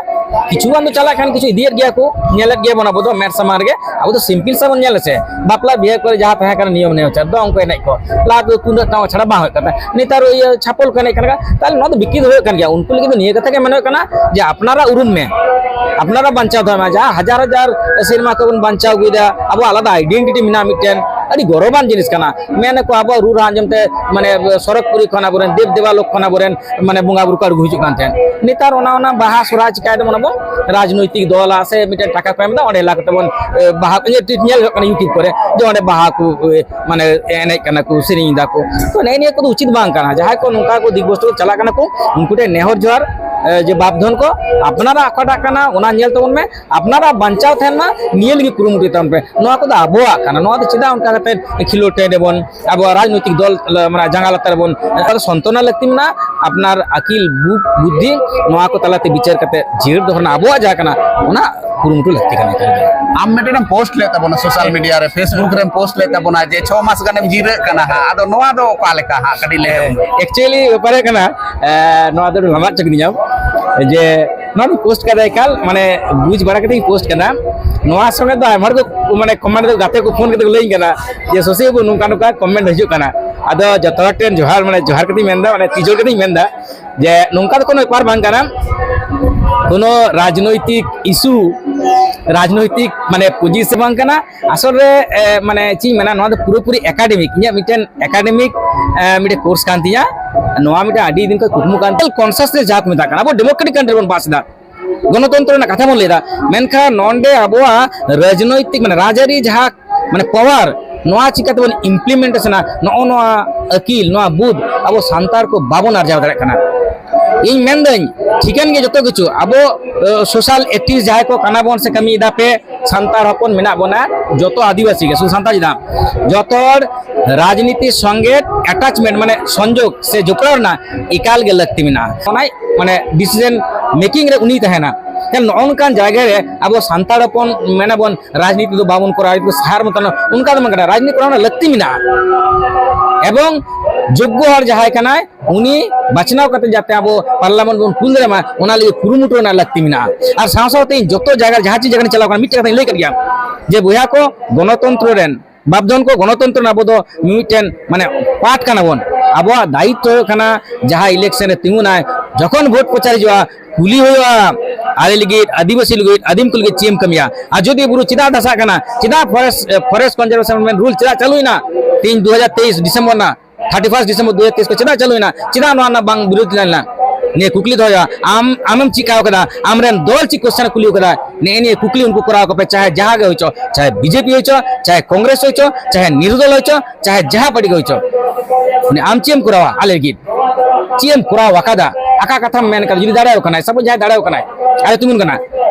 ᱠᱤᱪᱷᱩ ᱜᱟᱱ ᱫᱚ ᱪᱟᱞᱟᱜ ᱠᱟᱱ, ᱠᱤᱪᱷᱩ ᱤᱫᱤᱭᱮᱫ ᱜᱮᱭᱟ ᱠᱚ, ᱧᱮᱞᱮᱫ ᱜᱮᱭᱟ ᱵᱚᱱ ᱟᱵᱚ ᱫᱚ ᱢᱮᱫ ᱥᱟᱢᱟᱝ ᱨᱮᱜᱮ᱾ ᱟᱵᱚ ᱫᱚ ᱥᱤᱢᱯᱤᱞ ᱥᱟᱵᱚᱱ ᱧᱮᱞ ᱥᱮ, ᱵᱟᱯᱞᱟ ᱵᱤᱦᱟᱹ ᱠᱚᱨᱮ ᱡᱟᱦᱟᱸ ᱛᱟᱦᱮᱸ ᱠᱟᱱᱟ ᱱᱤᱭᱚᱢ ᱱᱮᱣᱪᱟᱨ, ᱫᱚᱝ ᱠᱚ ᱮᱱᱮᱡ ᱠᱚ, ᱞᱟᱦᱟ ᱛᱮᱫᱚ ᱛᱩᱢᱫᱟᱜ ᱴᱟᱢᱟᱠ ᱪᱷᱟᱲᱟ ᱵᱟᱝ ᱦᱩᱭᱩᱜ ᱠᱟᱱ ᱛᱟᱦᱮᱸᱫ, ᱱᱮᱛᱟᱨ ᱤᱭᱟᱹ ᱪᱷᱟᱯᱚᱞ ᱠᱚ ᱮᱱᱮᱡ ᱠᱟᱱᱟ᱾ ᱛᱟᱦᱞᱮ ᱱᱚᱣᱟ ᱫᱚ ᱵᱤᱠᱨᱤᱛ ᱦᱩᱭᱩᱜ ᱠᱟᱱ ᱜᱮᱭᱟ᱾ ᱩᱱᱠᱩ ᱞᱟᱹᱜᱤᱫ ᱫᱚ ᱱᱤᱭᱟᱹ ᱠᱟᱛᱷᱟ ᱜᱮ ᱢᱮᱱ ᱦᱩᱭᱩᱜ ᱠᱟᱱᱟ ᱡᱮ ᱟᱯᱱᱟᱨᱟᱜ ᱩᱨᱩᱢ ᱢᱮ, ᱟᱯᱱᱟᱨᱟᱜ ᱵᱟᱧᱪᱟᱣ ᱫᱚᱦᱚᱭ ᱢᱮ᱾ ᱡᱟᱦᱟᱸ ᱦᱟᱡᱟᱨ ᱦᱟᱡᱟᱨ ᱥᱮᱨᱢᱟ ᱠᱷᱚᱱ ᱵᱚᱱ ᱵᱟᱧᱪᱟᱣ ᱟᱹᱜᱩᱭᱮᱫᱟ, ᱟᱵᱚᱣᱟᱜ ᱟᱞᱟᱫᱟ ᱟᱭᱰᱮᱱᱴᱤᱴᱤ ᱢᱮᱱᱟᱜᱼᱟ ᱢᱤᱫᱴᱮᱱ, ᱟᱹᱰᱤ ᱜᱚᱨᱚᱵᱟᱱ ᱡᱤᱱᱤᱥ ᱠᱟᱱᱟ᱾ ᱢᱮᱱᱟᱠᱚ ᱟᱵᱚᱣᱟᱜ ᱨᱩ ᱨᱟᱦᱟ ᱟᱸᱡᱚᱢ ᱛᱮ, ᱢᱟᱱᱮ, ᱥᱚᱨᱚᱜᱽᱯᱩᱨᱤ ᱠᱷᱚᱱ ᱟᱵᱚᱨᱮᱱ ᱫᱮᱵ ᱫᱮᱵᱟᱞᱳᱠ ᱠᱷᱚᱱ ᱟᱵᱚᱨᱮᱱ, ᱢᱟᱱᱮ, ᱵᱚᱸᱜᱟ ᱵᱩᱨᱩ ᱠᱚ ᱟᱬᱜᱚ ᱦᱤᱡᱩᱜ ᱠᱟᱱ ᱛᱟᱦᱮᱸᱫ᱾ ᱱᱮᱛᱟᱨ ᱚᱱᱟ, ᱚᱱᱟ ᱵᱟᱦᱟ ᱥᱚᱨᱦᱟᱭ ᱪᱤᱠᱟᱹᱭ ᱫᱟᱵᱚᱱ ᱟᱵᱚ? ᱨᱟᱡᱽᱱᱳᱭᱛᱤᱠ ᱫᱚᱞ ᱟ ᱥᱮ ᱢᱤᱫᱴᱮᱱ ᱴᱟᱠᱟ ᱠᱚ ᱮᱢ ᱮᱫᱟ, ᱚᱸᱰᱮ ᱮᱞᱟ ᱠᱟᱛᱮ ᱵᱚᱱ, ᱮ, ᱵᱟᱦᱟ ᱠᱚ ᱧᱮᱞ, ᱧᱮᱞ ᱦᱩᱭᱩᱜ ᱠᱟᱱᱟ YouTube ᱠᱚᱨᱮ, ᱡᱮ ᱚᱸᱰᱮ ᱵᱟᱦᱟ ᱠᱚ, ᱮ, ᱢᱟᱱᱮ, ᱮᱱᱮᱡ ᱠᱟᱱᱟ ᱠᱚ, ᱥᱮᱨᱮᱧ ᱮᱫᱟ ᱠᱚ᱾ ᱛᱚ, ᱱᱮᱜᱼᱮ ᱱᱤᱭᱟᱹ ᱠᱚᱫᱚ ᱩᱪᱤᱛ ᱵᱟᱝ ᱠᱟᱱᱟ᱾ ᱡᱟᱦᱟᱸᱭ ᱠᱚ ᱱᱚᱝᱠᱟ ᱠᱚ ᱫᱤᱠ ᱵᱚᱥᱛᱩ ᱠᱚ ᱪᱟᱞᱟᱜ ᱠᱟᱱᱟ ᱠᱚ, ᱩᱱᱠᱩ ᱴᱷᱮᱱ ᱱᱮᱦᱚᱨ ᱡᱚᱦᱟᱨ, ᱮ, ᱡᱮ ᱵᱟᱯ ᱫᱷᱚᱱ ᱠᱚ, ᱟᱯᱱᱟᱨᱟᱜ ᱚᱠᱟᱴᱟᱜ ᱠᱟᱱᱟ, ᱚᱱᱟ ᱧᱮᱞ ᱛᱟᱵᱚᱱ ᱢᱮ, ᱟᱯᱱᱟᱨᱟᱜ ᱵᱟᱧᱪᱟᱣ ᱛᱟᱦᱮᱱ ᱢᱟ, ᱱᱤᱭᱟᱹ ᱞᱟᱹᱜᱤᱫ ᱠᱩᱨᱩᱢᱩᱴᱩᱭ ᱛᱟᱵᱚᱱ ᱯᱮ᱾ ᱱᱚᱣᱟ ᱠᱚᱫᱚ ᱟᱵᱚᱣᱟᱜ ᱠᱟᱱᱟ, ᱱᱚᱣᱟ ᱫᱚ ᱪᱮᱫᱟᱜ ᱚᱱᱠᱟ ᱠᱟᱛᱮ ᱠᱷᱮᱞᱳᱰ ᱴᱟᱺᱰᱤ ᱨᱮᱵᱚᱱ, ᱟᱵᱚᱣᱟᱜ ᱨᱟᱡᱽᱱᱳᱭᱛᱤᱠ ᱫᱚᱞ, ᱢᱟᱱᱮ, ᱡᱟᱸᱜᱟ ᱞᱟᱛᱟᱨ ᱨᱮᱵᱚᱱ, ᱚᱱᱟ ᱫᱚ ᱥᱚᱱᱛᱚᱱᱟ ᱞᱟᱹᱠᱛᱤ ᱢᱮᱱᱟᱜᱼᱟ᱾ ᱟᱯᱱᱟᱨ ᱟᱹᱠᱤᱞ ᱵᱩ-, ᱵᱩᱫᱽᱫᱷᱤ, ᱱᱚᱣᱟ ᱠᱚ ᱛᱟᱞᱟᱛᱮ ᱵᱤᱪᱟᱹᱨ ᱠᱟᱛᱮ ᱡᱤᱭᱟᱹᱲ ᱫᱚᱦᱚ ᱨᱮᱱᱟᱜ ᱟᱵᱚᱣᱟᱜ ᱡᱟᱦᱟᱸ ᱠᱟᱱᱟ, ᱚᱱᱟ ᱠᱩᱨᱩᱢᱩᱴᱩ ᱞᱟᱹᱠᱛᱤ ᱠᱟᱱᱟ ᱮᱠᱟᱞ ᱜᱮ᱾ ᱟᱢ ᱢᱤᱫᱴᱮᱱ ᱮᱢ ᱯᱳᱥᱴ ᱞᱮᱫ ᱛᱟᱵᱚᱱᱟ ᱥᱳᱥᱟᱞ ᱢᱤᱰᱤᱭᱟ ᱨᱮ, Facebook ᱨᱮᱢ ᱯᱳᱥᱴ ᱞᱮᱫ ᱛᱟᱵᱚᱱᱟ ᱡᱮ ᱪᱷᱚ ᱢᱟᱥ ᱜᱟᱱᱮᱢ ᱡᱤᱨᱟᱹᱜ ᱠᱟᱱᱟ ᱦᱟᱸᱜ, ᱟᱫᱚ ᱱᱚᱣᱟ ᱫᱚ ᱚᱠᱟ ᱞᱮᱠᱟ ᱦᱟᱸᱜ? ᱠᱟᱹᱴᱤᱡ ᱞᱟᱹᱭ ᱛᱟᱵᱚᱱ ᱢᱮ᱾ ᱮᱠᱪᱩᱭᱮᱞᱤ ᱵᱮᱯᱟᱨ ᱦᱩᱭᱩᱜ ᱠᱟᱱᱟ, ᱮ, ᱱᱚᱣᱟ ᱫᱚ ᱟᱹᱰᱤ ᱢᱟᱢᱟᱜ ᱪᱚ ᱠᱤᱫᱤᱧᱟᱢ, ᱡᱮ ᱱᱚᱣᱟ ᱫᱚ ᱯᱳᱥᱴ ᱠᱟᱫᱟ ᱮᱠᱟᱞ, ᱢᱟᱱᱮ, ᱵᱩᱡᱽ ᱵᱟᱲᱟ ᱠᱟᱛᱮ ᱜᱮ ᱯᱳᱥᱴ ᱠᱟᱫᱟ᱾ ᱱᱚᱣᱟ ᱥᱚᱸᱜᱮ ᱫᱚ ᱟᱭᱢᱟ ᱦᱚᱲ ᱠᱚ, ᱢᱟᱱᱮ, ᱠᱚᱢᱮᱱᱴ ᱫᱚ, ᱜᱟᱛᱮ ᱠᱚ ᱯᱷᱳᱱ ᱠᱟᱛᱮ ᱠᱚ ᱞᱟᱹᱭᱟᱹᱧ ᱠᱟᱱᱟ ᱡᱮ, "ᱥᱚᱥᱤ ᱵᱟᱹᱵᱩ, ᱱᱚᱝᱠᱟ ᱱᱚᱝᱠᱟ ᱠᱚᱢᱮᱱᱴ ᱦᱤᱡᱩᱜ ᱠᱟᱱᱟ, ᱟᱫᱚ ᱡᱚᱛᱚ ᱦᱚᱲ ᱴᱷᱮᱱ ᱡᱚᱦᱟᱨ, ᱢᱟᱱᱮ ᱡᱚᱦᱟᱨ ᱠᱟᱛᱮᱧ ᱢᱮᱱᱫᱟ, ᱢᱟᱱᱮ ᱛᱤ ᱡᱳᱲ ᱠᱟᱛᱮᱧ ᱢᱮᱱᱫᱟ ᱡᱮ ᱱᱚᱝᱠᱟ ᱫᱚ ᱠᱳᱱᱳ ᱵᱮᱯᱟᱨ ᱵᱟᱝ ᱠᱟᱱᱟ᱾ ᱠᱳᱱᱳ ᱨᱟᱡᱽᱱᱳᱭᱛᱤᱠ ᱤᱥᱩ, ᱨᱟᱡᱽᱱᱳᱭᱛᱤᱠ ᱢᱟᱱᱮ ᱯᱚᱡᱤᱥᱚᱱ ᱵᱟᱝ ᱠᱟᱱᱟ᱾ ᱟᱥᱚᱞ ᱨᱮ ᱮ, ᱢᱟᱱᱮ ᱪᱮᱫ ᱤᱧ ᱢᱮᱱᱟ, ᱱᱚᱣᱟ ᱫᱚ ᱯᱩᱨᱟᱹᱯᱩᱨᱤ ᱮᱠᱟᱰᱮᱢᱤᱠ, ᱤᱧᱟᱹᱜ ᱢᱤᱫᱴᱮᱱ ᱮᱠᱟᱰᱮᱢᱤᱠ ᱮ, ᱢᱤᱫᱴᱮᱱ ᱠᱳᱨᱥ ᱠᱟᱱ ᱛᱤᱧᱟ᱾ ᱱᱚᱣᱟ ᱢᱤᱫᱴᱮᱱ ᱟᱹᱰᱤ ᱫᱤᱱ ᱠᱷᱚᱱ ᱠᱩᱠᱢᱩ ᱠᱟᱱ ᱛᱤᱧᱟ᱾ ᱠᱚᱱᱥᱟᱥᱱᱮᱥ ᱡᱟᱦᱟᱸ ᱠᱚ ᱢᱮᱛᱟᱜ ᱠᱟᱱᱟ, ᱟᱵᱚ ᱰᱮᱢᱳᱠᱨᱮᱴᱤᱠ ᱠᱟᱱᱴᱨᱤ ᱵᱚᱱ ᱵᱟᱥ ᱮᱫᱟ, ᱜᱚᱱᱚᱛᱚᱱᱛᱨᱚ ᱨᱮᱱᱟᱜ ᱠᱟᱛᱷᱟ ᱵᱚᱱ ᱞᱟᱹᱭ ᱮᱫᱟ, ᱢᱮᱱᱠᱷᱟᱱ ᱱᱚᱰᱮ ᱟᱵᱚᱣᱟᱜ ᱨᱟᱡᱽᱱᱳᱭᱛᱤᱠ ᱢᱟᱱᱮ ᱨᱟᱡᱽᱟᱹᱨᱤ ᱡᱟᱦᱟᱸ ᱢᱟᱱᱮ ᱯᱟᱣᱟᱨ, ᱱᱚᱣᱟ ᱪᱤᱠᱟᱹ ᱛᱮᱵᱚᱱ ᱤᱢᱯᱞᱤᱢᱮᱱᱴᱮᱥᱚᱱᱟ, ᱱᱚᱜᱼᱚ ᱱᱚᱣᱟ ᱟᱹᱠᱤᱞ, ᱱᱚᱣᱟ ᱵᱩᱫ ᱟᱵᱚ ᱥᱟᱱᱛᱟᱲ ᱠᱚ ᱵᱟᱵᱚᱱ ᱟᱨᱡᱟᱣ ᱫᱟᱲᱮᱭᱟᱜ ᱠᱟᱱᱟ᱾ ᱤᱧ ᱢᱮᱱᱫᱟᱹᱧ, ᱴᱷᱤᱠᱟᱹᱱ ᱜᱮ ᱡᱚᱛᱚ ᱠᱤᱪᱷᱩ, ᱟᱵᱚ ᱥᱳᱥᱟᱞ ᱮᱠᱴᱤᱵᱷᱤᱥᱴ ᱡᱟᱦᱟᱸᱭ ᱠᱚ ᱠᱟᱱᱟ ᱵᱚᱱ ᱥᱮ ᱠᱟᱹᱢᱤᱭᱮᱫᱟ ᱯᱮ, ᱥᱟᱱᱛᱟᱲ ᱦᱚᱯᱚᱱ ᱢᱮᱱᱟᱜ ᱵᱚᱱᱟ, ᱡᱚᱛᱚ ᱟᱹᱫᱤᱵᱟᱹᱥᱤ ᱜᱮ, ᱥᱩᱫᱷᱩ ᱥᱟᱱᱛᱟᱲ ᱪᱮᱫᱟᱜ, ᱡᱚᱛᱚ ᱦᱚᱲ ᱨᱟᱡᱽᱱᱤᱛᱤ ᱥᱚᱸᱜᱮ ᱮᱴᱟᱪᱢᱮᱱᱴ ᱢᱟᱱᱮ ᱥᱚᱝᱡᱳᱜᱽ ᱥᱮ ᱡᱚᱯᱲᱟᱣ ᱨᱮᱱᱟᱜ ᱮᱠᱟᱞ ᱜᱮ ᱞᱟᱹᱠᱛᱤ ᱢᱮᱱᱟᱜᱼᱟ᱾ ᱚᱱᱟ ᱢᱟᱱᱮ ᱰᱤᱥᱤᱡᱚᱱ ᱢᱮᱠᱤᱝ ᱨᱮ ᱩᱱᱤᱭ ᱛᱟᱦᱮᱱᱟ᱾ ᱮᱱᱠᱷᱟᱱ ᱱᱚᱜᱼᱚ ᱱᱚᱝᱠᱟᱱ ᱡᱟᱭᱜᱟ ᱨᱮ ᱟᱵᱚ ᱥᱟᱱᱛᱟᱲ ᱦᱚᱯᱚᱱ ᱢᱮᱱᱟᱵᱚᱱ ᱨᱟᱡᱽᱱᱤᱛᱤ ᱫᱚ ᱵᱟᱵᱚᱱ ᱠᱚᱨᱟᱣᱟ, ᱥᱟᱦᱟᱨ ᱢᱚᱛᱚᱱ ᱚᱱᱠᱟ ᱫᱚ ᱵᱟᱝ ᱠᱟᱱᱟ, ᱨᱟᱡᱽᱱᱤᱛᱤ ᱠᱚᱨᱟᱣ ᱨᱮᱱᱟᱜ ᱞᱟᱹᱠᱛᱤ ᱢᱮᱱᱟᱜᱼᱟ᱾ ᱮᱵᱚᱝ ᱡᱳᱜᱽᱜᱚ ᱦᱚᱲ ᱡᱟᱦᱟᱸᱭ ᱠᱟᱱᱟᱭ, ᱩᱱᱤ ᱵᱟᱪᱷᱱᱟᱣ ᱠᱟᱛᱮ ᱡᱟᱛᱮ ᱟᱵᱚ ᱯᱟᱨᱞᱟᱢᱮᱱᱴ ᱵᱚᱱ ᱠᱩᱞ ᱫᱟᱲᱮᱭᱟᱜ ᱢᱟ, ᱚᱱᱟ ᱞᱟᱹᱜᱤᱫ ᱠᱩᱨᱩᱢᱩᱴᱩ ᱨᱮᱱᱟᱜ ᱞᱟᱹᱠᱛᱤ ᱢᱮᱱᱟᱜᱼᱟ᱾ ᱟᱨ ᱥᱟᱶ ᱥᱟᱶᱛᱮ ᱤᱧ ᱡᱚᱛᱚ ᱡᱟᱭᱜᱟ, ᱡᱟᱦᱟᱸ ᱪᱮᱫ ᱡᱟᱭᱜᱟ ᱨᱤᱧ ᱪᱟᱞᱟᱣ ᱠᱟᱱᱟ, ᱢᱤᱫᱴᱮᱱ ᱠᱟᱛᱷᱟᱧ ᱞᱟᱹᱭ ᱠᱟᱫ ᱜᱮᱭᱟ ᱡᱮ, ᱵᱚᱭᱦᱟ ᱠᱚ, ᱜᱚᱱᱚᱛᱚᱱᱛᱨᱚ ᱨᱮᱱ ᱵᱟᱯᱫᱷᱚᱱ ᱠᱚ, ᱜᱚᱱᱚᱛᱚᱱᱛᱨᱚ ᱨᱮᱱ ᱟᱵᱚ ᱫᱚ ᱢᱤᱫᱴᱮᱱ ᱢᱟᱱᱮ ᱯᱟᱨᱴ ᱠᱟᱱᱟ ᱵᱚᱱ᱾ ᱟᱵᱚᱣᱟᱜ ᱫᱟᱭᱤᱛᱛᱚ ᱦᱩᱭᱩᱜ ᱠᱟᱱᱟ, ᱡᱟᱦᱟᱸ ᱤᱞᱮᱠᱥᱚᱱ ᱨᱮ ᱛᱤᱸᱜᱩᱱᱟᱭ, ᱡᱚᱠᱷᱚᱱ ᱵᱷᱳᱴ ᱯᱨᱚᱪᱟᱨ ᱦᱤᱡᱩᱜᱼᱟ, ᱠᱩᱞᱤ ᱦᱩᱭᱩᱜᱼᱟ, ᱟᱞᱮ ᱞᱟᱹᱜᱤᱫ, ᱟᱹᱫᱤᱵᱟᱹᱥᱤ ᱞᱟᱹᱜᱤᱫ, ᱟᱹᱫᱤᱢ ᱠᱚ ᱞᱟᱹᱜᱤᱫ ᱪᱮᱫ ᱮᱢ ᱠᱟᱹᱢᱤᱭᱟ? ᱟᱡᱚᱫᱤᱭᱟᱹ ᱵᱩᱨᱩ ᱪᱮᱫᱟᱜ ᱫᱷᱟᱥᱟᱜ ᱠᱟᱱᱟ? ᱪᱮᱫᱟᱜ ᱯᱷᱚᱨᱮᱥᱴ, ᱯᱷᱚᱨᱮᱥᱴ ᱠᱚᱱᱡᱟᱨᱵᱷᱮᱥᱚᱱ ᱨᱩᱞ ᱪᱮᱫᱟᱜ ᱪᱟᱹᱞᱩᱭᱮᱱᱟ ᱛᱮᱦᱮᱧ ᱫᱩ ᱦᱟᱡᱟᱨ ᱛᱮᱭᱤᱥ ᱰᱤᱥᱮᱢᱵᱚᱨ ᱨᱮᱱᱟᱜ, ᱛᱷᱟᱨᱴᱤ ᱯᱷᱟᱨᱥᱴ ᱰᱤᱥᱮᱢᱵᱚᱨ ᱫᱩ ᱦᱟᱡᱟᱨ ᱛᱮᱭᱤᱥ ᱠᱚ ᱪᱮᱫᱟᱜ ᱪᱟᱹᱞᱩᱭᱮᱱᱟ? ᱪᱮᱫᱟᱜ ᱱᱚᱣᱟ ᱨᱮᱱᱟᱜ ᱵᱟᱝ ᱵᱤᱨᱳᱫ ᱞᱮᱱᱟ? ᱱᱤᱭᱟᱹ ᱠᱩᱠᱞᱤ ᱫᱚᱦᱚᱭᱟ᱾ ᱟᱢ, ᱟᱢᱮᱢ ᱪᱮᱫ ᱠᱟᱣ ᱠᱟᱫᱟ? ᱟᱢᱨᱮᱱ ᱫᱚᱞ ᱪᱮᱫ ᱠᱚᱥᱪᱮᱱ ᱮ ᱠᱩᱞᱤ ᱠᱟᱫᱟ? ᱱᱮᱜᱼᱮ ᱱᱤᱭᱟᱹ ᱠᱩᱠᱞᱤ ᱩᱱᱠᱩ ᱠᱚᱨᱟᱣ ᱠᱚᱯᱮ, ᱪᱟᱦᱮ ᱡᱟᱦᱟᱸ ᱜᱮ ᱦᱩᱭ ᱪᱚ, ᱪᱟᱦᱮ ᱵᱤᱡᱮᱯᱤ ᱦᱩᱭ ᱪᱚ, ᱪᱟᱦᱮ ᱠᱚᱝᱜᱨᱮᱥ ᱦᱩᱭ ᱪᱚ, ᱪᱟᱦᱮ ᱱᱤᱨᱩᱫᱚᱞ ᱦᱩᱭ ᱪᱚ, ᱪᱟᱦᱮ ᱡᱟᱦᱟᱸ ᱯᱟᱨᱴᱤ ᱜᱮ ᱦᱩᱭ ᱪᱚ, ᱢᱟᱱᱮ ᱟᱢ ᱪᱮᱫ ᱮᱢ ᱠᱚᱨᱟᱣᱟ ᱟᱞᱮ ᱞᱟᱹᱜᱤᱫ? ᱪᱮᱫ ᱮᱢ ᱠᱚᱨᱟᱣ ᱟᱠᱟᱫᱟ? ᱟᱠᱟ ᱠᱟᱛᱷᱟᱢ ᱢᱮᱱ ᱠᱟᱫᱟ? ᱡᱩᱫᱤ ᱫᱟᱲᱮᱭᱟᱜ ᱠᱟᱱᱟᱭ, ᱥᱟᱯᱳᱡ ᱡᱟᱦᱟᱸᱭ ᱫᱟᱲᱮᱭᱟᱜ ᱠᱟᱱᱟᱭ, ᱟᱞᱮ ᱛᱤᱸᱜᱩᱱ ᱠᱟᱱᱟ,